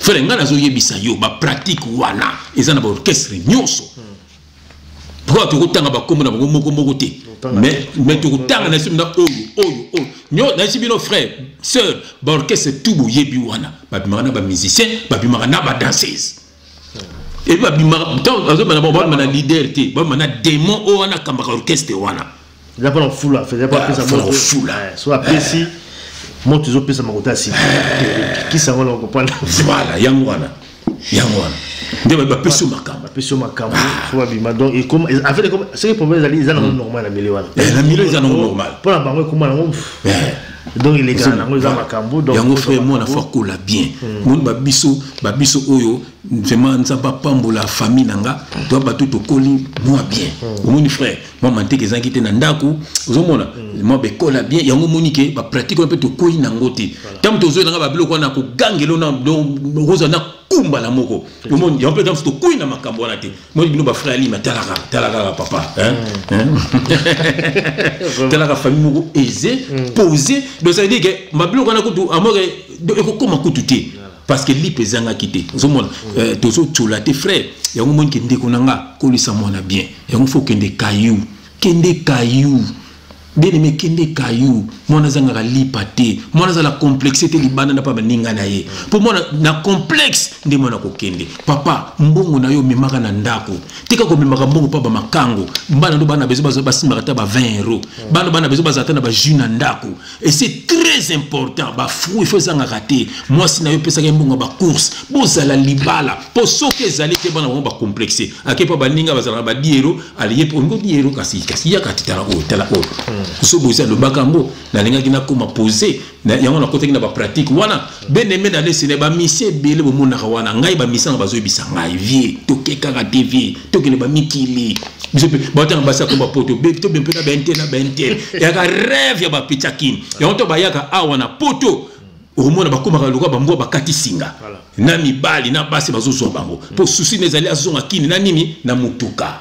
S1: frère, nga nazoyebisa yo, bapratique wana eza na baorchestre nyonso. Pourquoi tokotanga bakombo na bango moko moko te? Mais tokotanga na biso na oyo oyo oyo nyo na biso bino frère sœur baorchestre tout boyebi wana babimaka na bamusicien, babimaka na badanseuse et puis babimaka ntango azobana bango babima na leader te, babima na démon oyo wana akambaka orchestre wana.
S2: Eza mpona kofula, eza mpo apesa
S1: moto fula.
S2: So apesi moto, ezopesa makota ya sika kisa yango na okopanda.
S1: Voilà, yango wana, yango wana nde bapesi yo makambo.
S2: Bapesi yo makambo, fo babima. Donc en fait, soki problème ezali, eza nango normal na milieu wana.
S1: Na milieu eza nango normal.
S2: Mpo na bango ekoma nango, donc elekaka nango, eza makambo.
S1: Donc yango frère, mwana fo akola bien. Moni babiso, babiso oyo vraiment Nzambe apambola famille na nga, to bato tokoli mwa bien. Omoni frère, mwa manteke ezangi te na ndako, ozomona mwa bekola bien. Yango omoni ke bapratique wana mpe tokoyi nango te. Ntango tozoyi nanga babiloko wana, kogangela na kozala na kumba na moko, omoni yango mpe ntango tokoyi na makambo wana te. Moni bino bafrère alima, talaka, talaka papa, talaka famille moko aisé, posé. Donc ça veut dire que mabiloko wana kutu amoke ekokoma kutu te, parce que lipe ezangaki te. Ozomona tozotiola te frère. Yango omoni ke ndeko na nga, kolisa mwana bien. Yango fo kende kayu, kende kayu, bien aimé, kende kayu. Mwana azangaka lipa te, mwana azala complexe te libanda na pa baninga na ye, mpo mwana na complexe nde mwana kokende. Papa, mbongo na yo omemaka na ndako, tika komemaka mbongo mpa bamakango. Bana ndo bana bezo basimbaka ta ba 20 euro, bana bana bezo bazala ta na bajus na ndako et c'est très important. Bafruit ifo ezangaka te. Mwasi na yo opesaka ye mbongo ya bacourse, bozala libala, mpo soki ezali te, bana bango bacomplexe. Ake mpo baninga bazalaka ba 10 euro, aliye mpo olingo 10 euro, kasi yaka ti, tala oyo, tala oyo. So bozi alobaka yango, nalingaki nakoma pose yango, nakotaki na bapratique wana. Bien aimé na lesene, bamisie ebele bomonaka wana, ngai bamisi nanga bazoyebisa ngai: "Vie tokekaka te, vie tokende bamikili." Biso mpe baotanga basi akomba poto, tobe mpe na baintel na baintel, eyaka rêve ya bapetits kini. Yango to bayaka awa na poto, okomona bakomaka lokola bambwa bakati singa na mibali na basi bazozwa bango, mpo susi na ezali azonga kini na nini? Na motuka.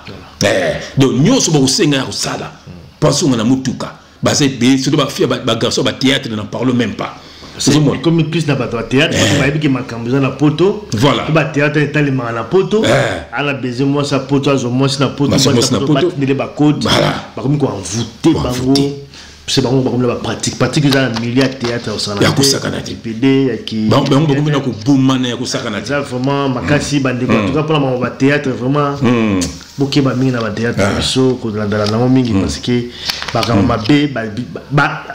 S1: Donc nyonso bakosenga ya kosala mpo azonga na motuka. Baza ebele, surtout bafille, bagarçon bathéâtre, n'en parle même pas.
S2: Comme plus na bato ya théâtre bayebi ke makambo eza na poto.
S1: Voilà.
S2: To bathéâtre etalemaka na poto, ana besoin mwasi ya poto, azwa mwasi na poto, batindele bacode, bakomi koenvoûter bango. Se bango bakomi na bapratique, pratique eza na milieu ya théâtre.
S1: Ya kosakana te.
S2: Pd
S1: bango bakomi na kobomana ya kosakana te.
S2: Eza vraiment makasi, bandeko. En tout cas, mpona bango bathéâtre, vraiment bokeba mingi na bathéâtre na biso, kolandala nango mingi, parce que makambo mabe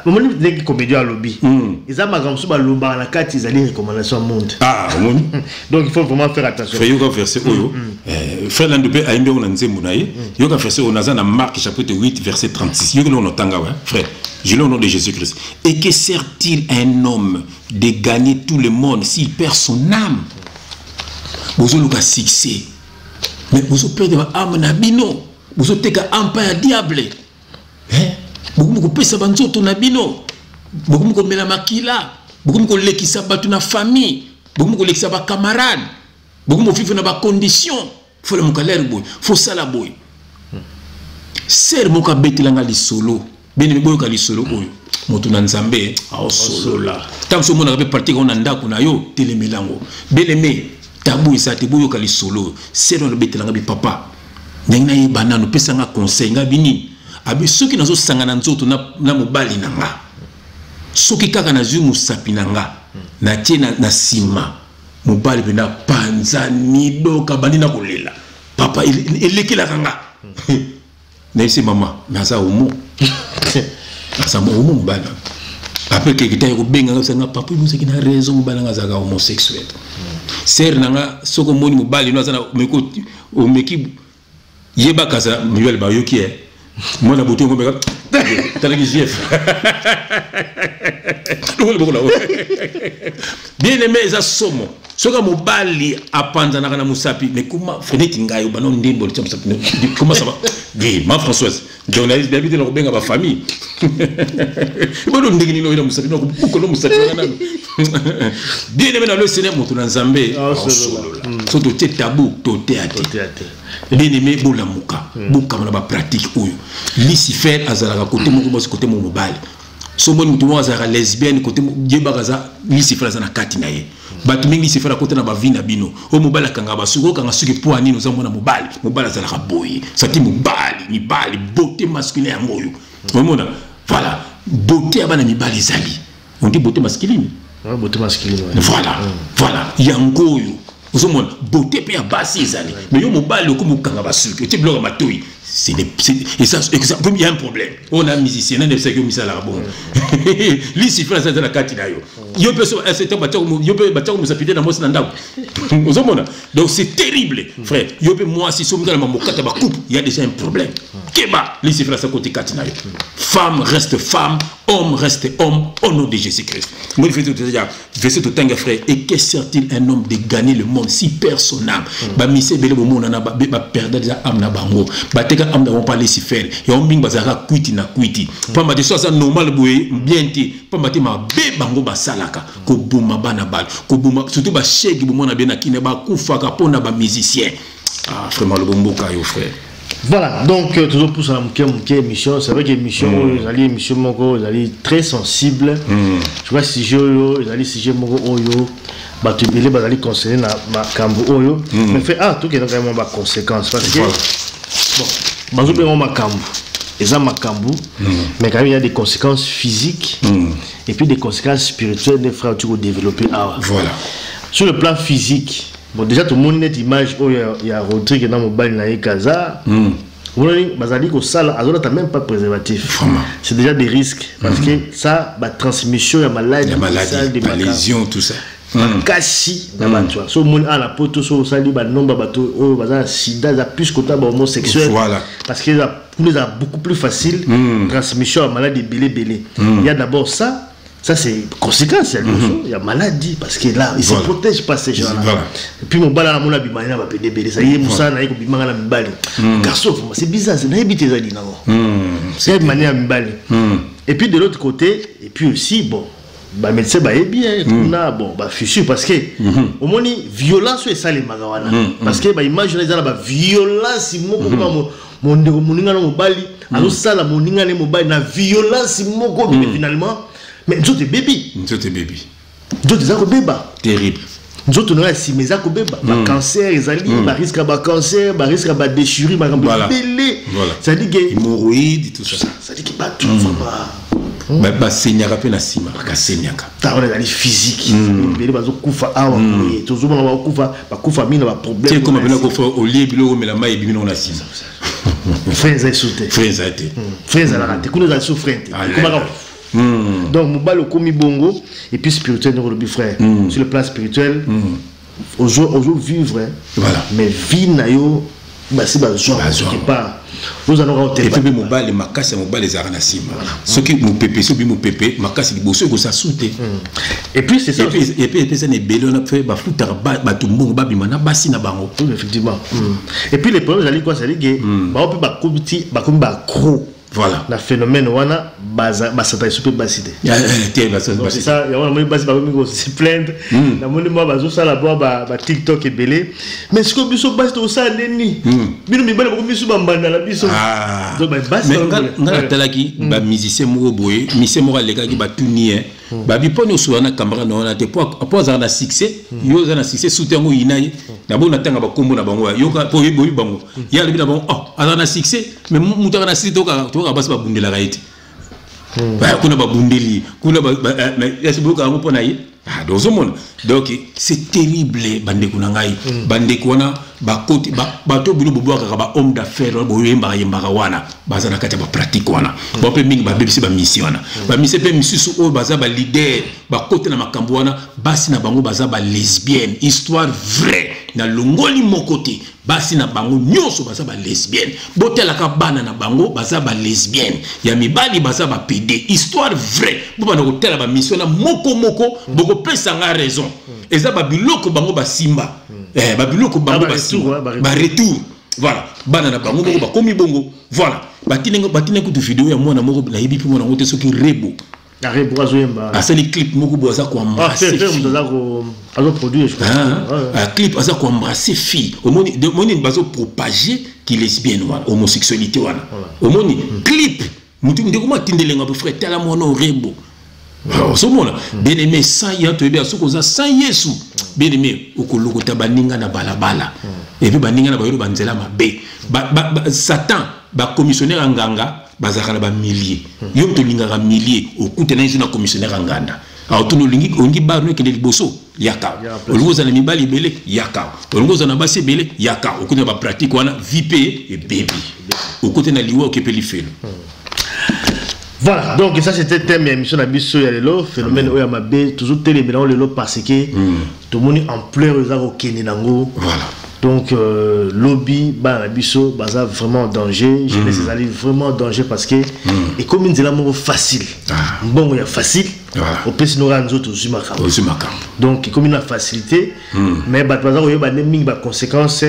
S2: omoni ndenge comédien alobi, eza makambo mosusu balobaka na kati, ezali recommandation ya monde.
S1: Ah, omoni.
S2: Donc il faut vraiment faire attention.
S1: Frère, yoka verset oyo. Frère Lando mpe ayembi yango na nzembo na ye. Yoka verset oyo, naza na Marc chapitre 8 verset 36. Yoki eloko notanga wa frère, je lis au nom de Jésus-Christ: "Et que sert-il à un homme de gagner tout le monde s'il perd son âme?" Bozoluka succès, mais bozoperdre baâme na bino, bozoteka âme mpa ya diable. Bokomi kopesa banzoto na bino, bokomi komela makila, bokomi kolekisa bato na famille, bokomi kolekisa bacamarade, bokomi kovivre na bacondition. Folamuka lere boye, fosala boye. Sere moko abetelanga lisolo bene, boyoka lisolo oyo. Moto na Nzambe aosolola. Ntango so omonaka mpe pratique yango na ndako na yo, telemela yango. Bien-aimé, tabu eza te. Boyoka lisolo oyo sere wana abetelanga bi: "Papa, ndenge nayeba nano, opesanga conseil." Nga binini abi: "Soki nazosanga na nzoto na mobali na nga, soki kaka nazwi mosapi na nga, natie na nsima, mobali mpenza panzani doka, bandi na kolela. Papa, elekelaka nga." Nayebisi mama, me aza homo, aza homo mobali. Après quelque temps, ekobenga nga, nga: "Papa, ebosaki na raison, mobali nanga azalaka homosexuel." Sere na nga, soki omoni mobali no aza na omeki, yebaka aza mibali. Bayoki e mwana butu yango, meka talaki jf lokolo bokola. Bien aimé, eza somo soki mobali apanzanaka na mosapi. Mais comment neti ngai obana ndembo tia mosapi, comment ça va? Oui, ma Françoise journaliste, nayebi te na kobenga bafamille bono ndenge nini oyo na mosapi, bukolo mosapi wana nano. Bien aimé na le Seigneur, moto na Nzambe osolola. So totie tabu, toteya te. Bien aimé, bolamuka, bokama na bapratique oyo. Lucifer azalaka kote moko mwasi, kote moko mobali. So omoni moto moko azalaka lesbienne kote, yebaka aza Lucifer, aza na kati na ye. Bato mingi Lucifer akota na bavie na bino. Oyo mobali akangaka basuki, okanga suki mpo ya nini? Oza mwana mobali, mobali azalaka boye, sati mobali, mibali, beauté masculine yango oyo omona. Voilà, beauté ya bana mibali ezali, on dit beauté masculine.
S2: Ouais, beauté masculine, ouais.
S1: Voilà, voilà yango oyo ozomona. Beauté mpe ya basi ezali, mais yo mobali okomi okanga basuki, otie biloko ya matoi, il y a un problème. Oyo na musicien nani ebisaki yo misalaka bongo? Lucifer aza na kati na yo. Yo mpe yo mpe batiako mosapi te na mwasi na ndako, ozomona. Donc c'est terrible, frère. Yo mpe mwasi, so mikala mamokata bacoupe, il y a déjà un problème. Keba, Lucifer aza koti kati na yo. Femme reste femme, homme reste homme, au nom de Jésus Christ. Moi, verset totanga, frère: et que sert-il un homme de gagner le monde si perd son âme? Bamise ebele bomonana baperdre déjà âme na bango, bateka âme na bango mpa Lucifer. Yango mingi bazalaka kwiti na kwiti, pamba te so aza normal boye bien te, pamba te mabe bango basalaka, koboma bana bato, koboma surtout bashegi. Bomona be na kina bakufaka mpona bamusicien. Ah, vraiment, lobo mboka yo, frère.
S2: Voilà, donc toujours pour la moke moke émission. C'est vrai que émission oyo ezali émission moko ezali très sensible. Je crois sujet oyo ezali sujet moko oyo bato ebele bazali concerné na makambo oyo. Mais fait, ah, tokenda quand même baconséquence, parce que bon, bazobenga makambo, eza makambo, mais quand même il y a des conséquences physiques et puis des conséquences spirituelles des frères tu développer awa. Sur le plan physique, bon, déjà tomoni neti image oyo ya Rodrigue na mobali na ye Kaza, omoni bazali kosala, azolata même pas préservatif. C'est déjà des risques, parce que ça, batransmission ya maladie.
S1: Ya maladie, balésion, tout ça.
S2: Makasi na bato wana. So omoni awa na Poto, so osali banombre ya bato oyo baza na sida, eza plus kota bahomosexuel, parce que kuna eza beaucoup plus facile transmission ya maladie ebele ebele. Il y a d'abord ça. Ça, c'est conséquence ya liboso ya maladie, parce que là, ils se protègent pas, ces gens là. Et puis mobali wana mona abimani na bapede ebele, ça ye mosala na ye kobimanga na mibali, garçon. Vraiment, c'est bizarre, nayebi te ezali nango, c'est manière ya mibali. Et puis de l'autre côté, et puis aussi, bon, bamédecin bayebi kuna, bon, bafissure, parce que omoni violence oyo esalemaka wana, parce que baimage wana eza na baviolence moko kaka. Mondeko, moninga na mobali azosala moninga na mobali na violence moko, mais finalement, mais nzoto ebebi.
S1: Nzoto ebebi.
S2: Nzoto eza kobeba.
S1: Terrible.
S2: Nzoto na yo ya nsima eza kobeba, bacancer ezali, barisque ya bacancer, barisque ya badéchirure, makambo ebele. C'est-à-dire que
S1: hémorroïde, tout ça.
S2: C'est-à-dire que bato vraiment
S1: Basaignaka mpe na nsima, bakasaignaka.
S2: Ta wana ezali physique. Ebele bazokufa awa boye, tozomona bakufa, bakufa mingi na baproblème.
S1: Te koma mpena kofa, olie biloko, omela mai, ebimi nango na nsima.
S2: Frein eza esu te.
S1: Frein eza te.
S2: Frein ezalaka te kuna, ezali su frein te, ekomaka. Donc mobali okomi bongo. Et puis spirituel, ndenge olobi, frère, sur le plan spirituel, ozo vivre, mais vie na yo basi bazwa quelque part, ozala
S1: et puis mpe mobali, makasi ya mobali ezalaka na nsima. Soki mopepe, soki mopepe makasi liboso, ekoza su te.
S2: Et puis c'est ça.
S1: Et puis epesa na ebele wana mpe bafutaka bato mbongo babima na basi na bango.
S2: Oui, effectivement. Et puis le problème ezali quoi? C'est-à-dire que bango mpe bakomi ti bakomi baccro na phénomène wana, basata esu mpe basi te.
S1: Te.
S2: Donc, c'est ça. Yango namoni basi bakomi kose plaindre, namoni mwa bazosala mwa ba TikTok ebele. Mais sikoyo biso basi tokosala ndeni? Bino mibali bokomi biso bambanda na biso. Donc basi
S1: Mais nga natalaki bamusicien moko boye, musicien moko alekaki, batuni ye babi mpo nyonso wana camarade na wana te, po azala na succès, yo oza na succès surtout yango oyina ye na bongo. Natanga bakombo na bango, yoka mpo oyebi bango. Ye alobi na bango: oh, azala na succès, mais moto aka na succès, toyoka basi babundelaka ye te. Kuna babundeli kuna, esi boyoka yango mpo na ye. Ah, donc ozomona, donc c'est terrible, bandeko na ngai. Bandeko wana bakoti bato bino bobwakaka bahomme d'affaires wana, boyembaka yembaka wana, baza na kati ya bapratique wana. Bao mpe mingi babebisi bamisi wana, bamisi mpe misusu oyo baza baleader, bakoti na makambo wana, basi na bango baza balesbienne. Histoire vraie, na longoli moko te. Basi na bango nyonso baza balesbienne. Botalaka bana na bango, baza balesbienne, ya mibali baza bapédé. Histoire vraie. Bobanda kotala bamission na moko moko, bokopesa nga raison. Eza babiloko bango basimba, babiloko bango basimba, baretour. Voilà, bana na bango moko bakomi bongo. Voilà, batindi kutu video ya mwana moko, nayebi mpe mwana yango te soki Rebo.
S2: Rebo azoyemba.
S1: Asali clip moko boye, aza koembrasser.
S2: Azoproduire.
S1: Clip, aza koembrasser fille. Omoni, bazopropage ki lesbienne wana, homosexualité wana. Omoni clip. Mutu ndeko moko atindeli nga bo frère tala mwana orebo. Ozomona bien aimé sans ye toyebi ya soki oza sans Yesu bien aimé okolokota baninga na balabala et puis baninga na bayolo banzela mabe. Satan ba commissionnaire ya nganga bazalaka na ba milliers. Yo moto olingaka milliers okutana ye na commissionnaire ya nganda. Alors tuna olingi olingi bar no ekende liboso yaka. Olingi ozala na mibali ebele yaka. Olingi ozala na basi ebele yaka. Okuti na ba pratique wana vie pe ebebi. Okuti na liwa okepe lifelo.
S2: Voilà, donc ça c'était thème ya émission na biso ya lelo, phénomène oyo ya mabe, toujours telemela yango lelo parce que tomoni ampleur eza kokende nango.
S1: Voilà.
S2: Donc lobby bana na biso baza vraiment en danger, jeunesse ezali vraiment en danger parce que ekomi nzela moko facile. Mbongo ya facile. Opesi no kaka nzoto ozwi makambo.
S1: Ozwi makambo.
S2: Donc ekomi na facilité, mais bato baza koyeba nde mingi ba conséquences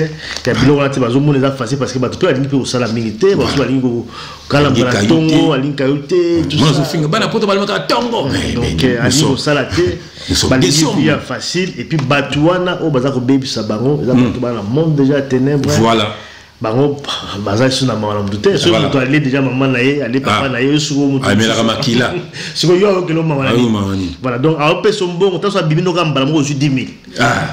S2: ya biloko wana te, bazomona eza facile parce que bato mpe balingi mpe kosala mingi te, bato balingi kokalamba na tongo, alingi kayo te, tout
S1: Mwana
S2: ça.
S1: azofinga bana poto balimaka tongo.
S2: Donc,
S1: Mais nous
S2: alingi kosala te,
S1: nous sommes
S2: balingi
S1: des hommes.
S2: vie ya facile et puis bato wana oyo baza kobebisa bango eza bato bana monde déjà ténèbres.
S1: Voilà.
S2: Bango baza lisusu na mawa na motu te. Soki
S1: Voilà.
S2: moto alie déjà mama na ye, alie papa na ye, soki moto
S1: Amelaka makila.
S2: Sikoyo yo ayokela mawa na
S1: Ayoki
S2: nini?
S1: mawa nini?
S2: Voilà, donc aopesa mbongo, ntango abimi noka mbala moko ozwi 10 000.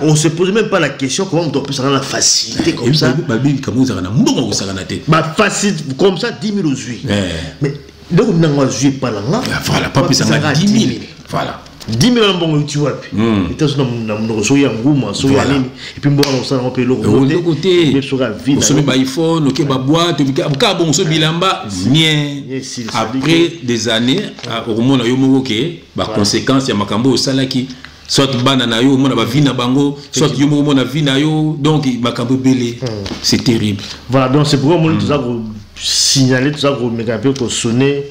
S2: On se pose même pas la question comment moto apesaka na facilité comme ça.
S1: Babi likambo ozalaka na mbongo akosaka te.
S2: Ba facilité comme ça 10 000 ozwi. Mais ndeko minango azwi epa na nga.
S1: Voilà, papa apesaka 10 000. Voilà.
S2: 10 000 wana mbongo euti wapi? Eta so na monoko soki ya nguma, soki ya
S1: Voilà.
S2: nini, et puis mbongo wana kosala yango mpe eloko
S1: eloko te.
S2: te. Soki avide
S1: Osomi ba iPhone, oke ba boîte, kaka bongo so bilamba nien. Après des années, okomona yo moko ke ba conséquences ya makambo oyo osalaki, soit bana na yo omona ba vie na bango, soit yo moko omona vie na yo, donc makambo ebele, c'est terrible.
S2: Voilà, donc c'est pourquoi omoni toza kosignaler, toza komeka mpe kosonner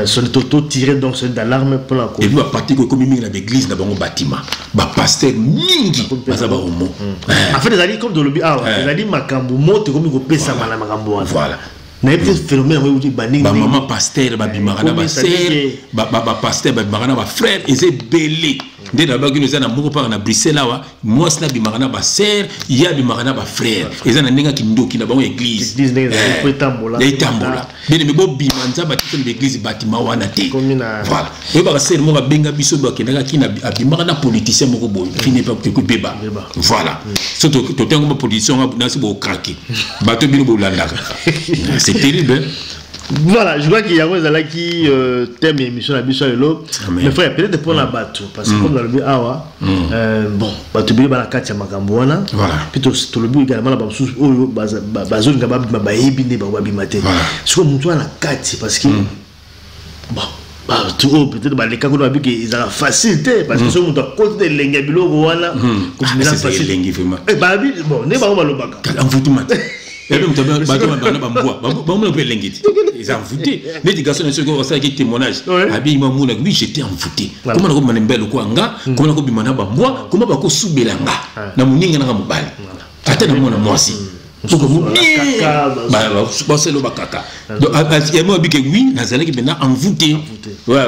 S2: sonner, to tirer donc sonnette d'alarme pour la
S1: Et puis bapratique ekomi mingi na baeglise na bango, batima bapaster mingi baza bahomo.
S2: En fait ezali comme tolobi awa, ezali makambo moto ekomi kopesama na makambo wana.
S1: Voilà.
S2: Nayebi te phénomène yango euti bandenge.
S1: Bamama paster babimaka na
S2: Ekomi,
S1: baser, bapaster babimaka na bafrère, eza ebele. Nde nalobaki no eza na moko mpaka na Bruxelles awa, mwasi nabimaka na baser, ye abimaka na bafrère, eza na ndenge ya kindoki na bango église.
S2: Église ndenge ezali po etambola.
S1: Etambola bien aimé, bobima. Nzambe atiki na baeglise batima wana te.
S2: Ekomi na
S1: Voilà, oyebaka sere moko abenga biso boye, akendaka kina, abimaka na politicien moko boye, fini ekobeba. Voilà, so totango bapoliticien ngo nasi bokrake bato bino bolandaka, c'est terrible, hein?
S2: Voilà, je crois qu'il y a ezalaki thème ya émission na biso ya lelo.
S1: Amen.
S2: Mais frère, peut-être mpona bato, parce que comme nalobi awa, bon, bato ebele bana kati ya makambo wana.
S1: Voilà.
S2: Puis tolobi également na bamosusu oyo bazolinga babima, bayebi nde bango babima te.
S1: Voilà.
S2: Sikoyo motu wana na kati, parce que bon, bato oyo peut-être baleka kuna babiki ezalaka facile te, parce que soki moto akoti na elenge ya biloko wana, kobimela
S1: Ah, c'est
S2: facile.
S1: elengi vraiment.
S2: Eh, babi bon nde bango balobaka.
S1: Envoûtement te. Yabe moto bato bana bambwa bamona mpe elenge te, eza envoûté. Neti garçon na soki osalaki témoignage, abi ma mona, oui, j'étais envoûté. Comment nakobima na mbele lokola nga? Comment nakobima na bambwa? Comment bakosubela nga na moninga nanga mobali, ata na mwana mwasi baselo bakaka? Donc ye mo abike, oui, nazalaki maintenant envoûté.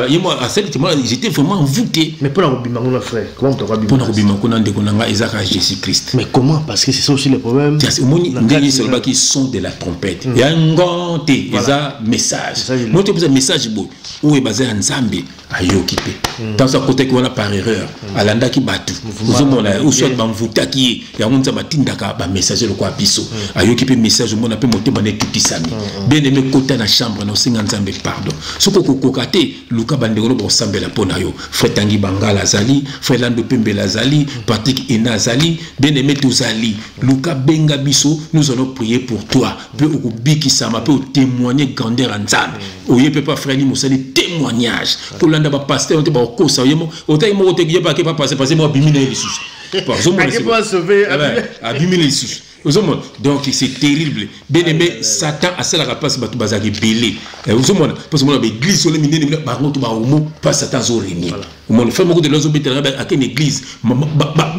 S1: Ye mo asali témoignage, j'étais vraiment envoûté.
S2: Mais mpona kobima kuna, frère, comment moto akobima?
S1: Mpona kobima kuna, ndeko na nga, eza kaka Jésus Christ.
S2: Mais comment? Parce que c'est ça aussi le problème.
S1: Kasi omoni ndenge Yesu alobaki son de la trompette ya ngo te, eza message moto epesa message boye oyo baza ya Nzambe, ayoki mpe ntango so akotaki wana par erreur, alandaki bato, ozomona, ou soit bamvutaki ye yango. Nzambe atindaka bamessager lokola biso, ayoki mpe message, omona mpe motema na etutisami. Bien aimé, kota na chambre na osenga Nzambe pardon. Soki okokoka te, luka bandeko no bakosambela mpo na yo. Frère Tangi Bangala azali, frère Lando Pembela azali, Patrik Ena azali. Bien aimé, tozali, luka benga biso, nous allons prier pour toi mpe okobikisama mpe otémoigner grandeur ya Nzambe. Oye mpe pa frère Limo, osali témoignage. Kolanda bapaster te, bakokosa. Ye otaki moko te, ye pake pa passe passe moko abimi na ye lisusu. Bon, ozomona
S2: Ake
S1: sikoyo.
S2: po asauver,
S1: Eh ben, abimi na lisusu, ozomona. Donc c'est terrible, bien aimé. Satan asalaka mpasi, bato bazalaka ebele. Ozomona mpasi, omona baeglise wana minene minene, bango to bahomo mpa Satan azorenie. Omona frère moko te azobetelaka, akende église,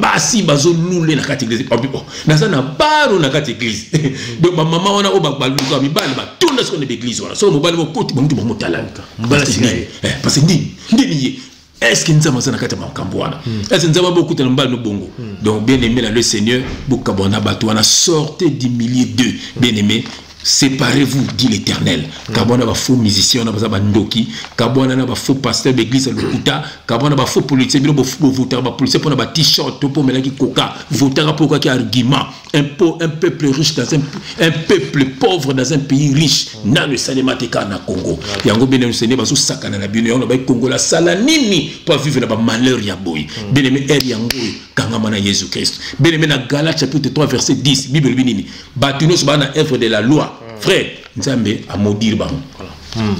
S1: basi bazolule na kati église. Oh, naza na baro na kati église. Donc bamama wana oyo baluka mibali batonda sikoyo na baeglise wana. Soki mobali mokoti, bango te bamotalani.
S2: Mobali asika ye.
S1: Parce que nini ndeni ye, est ce que Nzambe aza na kati ya makambo wana? Est ce que Nzambe abokutana mobali no bongo? Donc bien aimé na le Seigneur, bokabwana bato wana, sortez du milieu d'eux, bien aimé. Séparez-vous, dit l'Éternel. Kabwana ba faux musiciens, na baza ba ndoki, kabwana na ba faux pasteur d'église lokuta, kabwana ba faux politicien bino bo voter ba policier pona ba t-shirt to po melaki coca, voter pour quoi argument. Un, po, un peuple riche dans un, un peuple pauvre dans un pays riche. Nano esalema te kaka na Congo. Yango bien sene bazo sakana na bino yango ba Congo la sala nini pour vivre na ba malheur ya boye. Bien aimé er yango kangama na Jésus Christ. Bien aimé na Galates chapitre 3 verset 10, Bible elobi nini? Bato nyonso baa na œuvre de la loi. Frère, Nzambe amodire bango.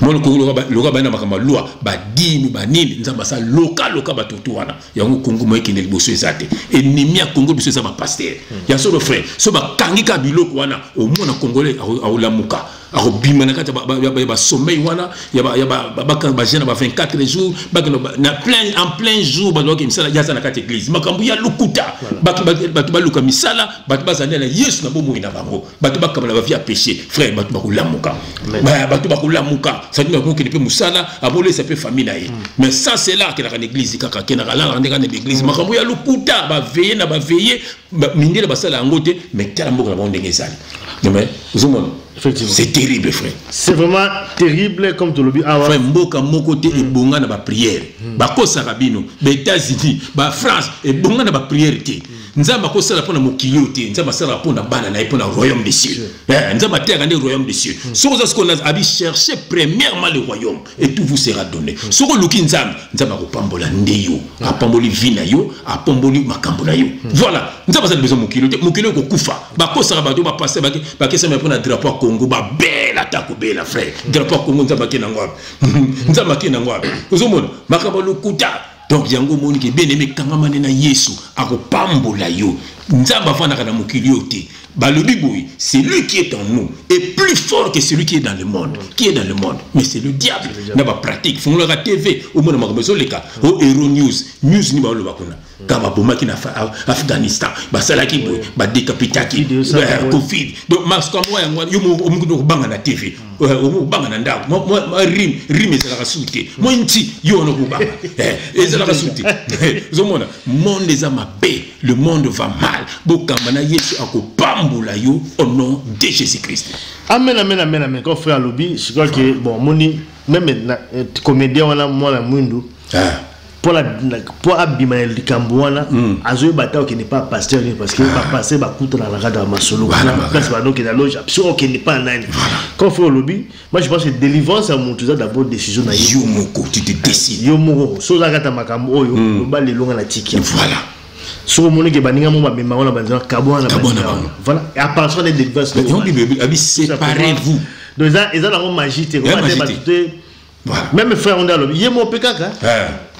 S1: Mona Congo loka bana makambo ya loi, badimi banini, Nzambe asala loka loka bato tu wana. Yango Congo moye kende liboso eza te. Ennemi ya Congo biso eza ba pasteur. Ya solo frère, so bakangi ka biloko wana, omona Congolais aolamuka. Akobima na kati ya ba sommeil wana ya ba ya ba ba jeune ba 24 jours, bakende na plein en plein jour bato misala ya za na kati église. Makambo ya lokuta. Bato bato baluka misala, bato bazali na Yesu na bomoi na bango. Bato bakabala ba vie ya péché. Frère, bato bakolamuka. Bato bakolamuka. Ça dit bakokende pe musala, abolesa pe famille na ye. Mais ça c'est là que na église kaka ke na kalala ndeka na église. Makambo ya lokuta, ba veiller na ba veiller, mindele basala yango te, mais tala mboka na bango ndenge ezali. Mais ozomona.
S2: Effectivement.
S1: C'est terrible, frère.
S2: C'est vraiment terrible, comme tu le dis. Ah, ouais.
S1: Frère, mboka moko te ebonga na ba prière. Bakosaka bino, ba États-Unis, ba France, ebonga na ba prière te. Nzambe akosala mpona mokili oyo te, Nzambe asalaka mpona bana na ye, mpona royaume des cieux. Nzambe ateyaka nde royaume des cieux. Soki oza sikoyo na abi chercher premièrement le royaume et tout vous sera donné. Soki oluki Nzambe, Nzambe akopambola nde yo, apamboli vie na yo, apamboli makambo na yo. Voilà, Nzambe azali besoin mokili te, mokili oyo ekokufa. Bakosaka bato bapasse bakesama mpona drapeau ya Congo, babela ata kobela frère. Drapeau ya Congo Nzambe ake nango wapi? Nzambe ake nango wapi? Ozomona makambo ya lokuta. Donc yango omoni ke bien aimé kangama nde na Yesu akopambola yo. Nzambe afandaka na mokili oyo te. Balobi boye, celui qui est en nous est plus fort que celui qui est dans le monde. Qui est dans le monde? Mais c'est le diable. Na ba pratique, fongolaka TV, omona makambo ezoleka, o Euro News, news ni baloba kuna. Kaka babomaki na Afghanistan, basalaki boye, badécapitaki, Covid. Donc makambo yango wana, yo omoki kobanga na TV, okobanga na ndako, rime, rime ezalaka su te. Moi nti yo wana okobanga. Ezalaka su te. Ozomona, monde eza mabe, le monde va mal. Bokamba na Yesu akopambola yo au nom de Jésus-Christ.
S2: Amen, amen, amen, amen. Quand frère alobi, je crois que bon, moni même na comédien wana mwana mwindu. Po abima na likambo wana, azoyeba ata okende pa pasteur nini, parce que bapasteur bakutana na kati ya masolo kuna, place banokende na loge, soki okende pa nani. Quand frère alobi, moi je pense que délivrance ya moto eza d'abord décision na ye.
S1: Yo moko, tu te décides.
S2: Yo moko, so oza kati ya makambo oyo, loba lelo nga na tiki.
S1: Voilà.
S2: Soki omoni ke baninga mo bamema wana banzela, kabwana na
S1: Kabwana
S2: baninga
S1: bango.
S2: wana. Voilà, et à partir de délivrance,
S1: Mais yango Bible elobi, séparez-vous.
S2: Donc eza nango magie te,
S1: Ya
S2: koma te
S1: magie
S2: bato
S1: te.
S2: te.
S1: Voilà.
S2: Même frère onde alobi, ye moko mpe kaka.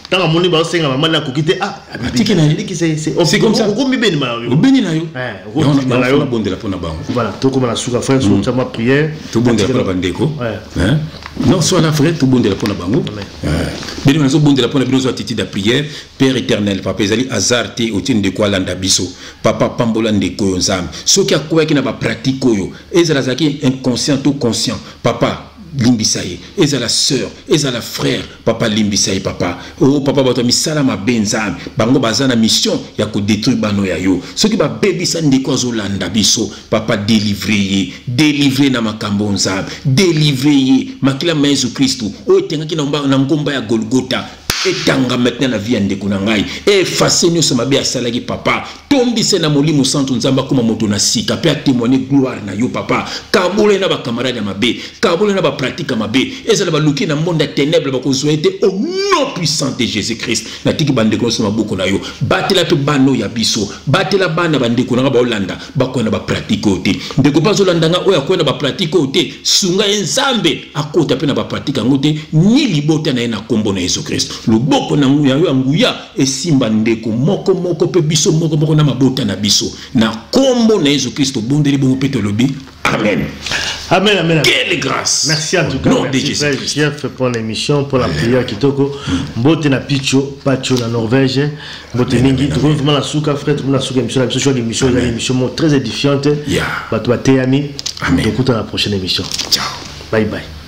S2: Ntango amoni baosenga mama na akoki te, ah,
S1: Atiki na ye.
S2: aliki, c'est, c'est,
S1: C'est comme ça.
S2: okomi beni na yo.
S1: Obeni na yo.
S2: Okomi
S1: Yango
S2: beni na yo.
S1: na bondela mpona bango.
S2: Voilà, tokoma na suka, frère, so tia mwa prière.
S1: Tobondela mpona bandeko.
S2: Ouais.
S1: Hein? Non, soit là, frère, tobondela mpona bango.
S2: Amen.
S1: Bino nazobondela mpona bino, attitude ya prière. Père éternel, papa, ezali hasard te otie ndeko alanda biso. Papa, pambola ndeko oyo Nzambe. Soki akweyaki na bapratique oyo, ezala azalaki inconscient to conscient, papa limbisa ye. Ezala sœur, ezala frère, papa limbisa ye, papa. Oh papa, bato ya misala mabe Nzambe, bango baza na mission ya kodétruire bano ya yo. Soki babebisa ndeko azolanda biso, papa délivre ye, délivre na makambo Nzambe, délivre ye. Makila ma Yesu Kristu oyo etengaki na ngomba ya Golgotha, etanga maintenant na vie ya ndeko na ngai, efface nyonso mabe asalaki, papa. Tombise na molimo santu Nzambe, akóma moto na sika mpe atémoigne gloire na yo, papa. Kabola ye na bakamarade ya mabe, kabola ye na bapratique ya mabe, ezala baluki na monde ya ténèbre, bakozwa ye te au nom puissant de Jésus Christ. Natiki bandeko nyonso na maboko na yo, batela mpe bana oyo ya biso, batela bana bandeko na nga baolanda, bakwea na bapratique oyo te. Ndeko mpe azolanda nga oyo akwea na bapratique oyo te, sunga ye Nzambe akota mpe na bapratique yango te, ni libota na ye, na nkombo na Yesu Kristo. Loboko na nguya yo ya nguya esimba ndeko moko moko mpe biso moko moko na mabota na biso, na nkombo na Yesu Kristo bondeli bongo mpe tolobi amen.
S2: Amen, amen, amen.
S1: Quelle grâce.
S2: Merci en tout cas.
S1: Nom de
S2: Merci,
S1: Jésus
S2: frère
S1: Christ.
S2: Jeff, pour l'émission, pour la prière kitoko. Mbote na Picho, Pacho na Norvège. Mbote mingi.
S1: Amen.
S2: Vraiment la souka frère, vraiment la souka émission, la émission, l'émission, l'émission très édifiante. Bato bateyami.
S1: Amen.
S2: Donc à la prochaine émission.
S1: Ciao.
S2: Bye bye.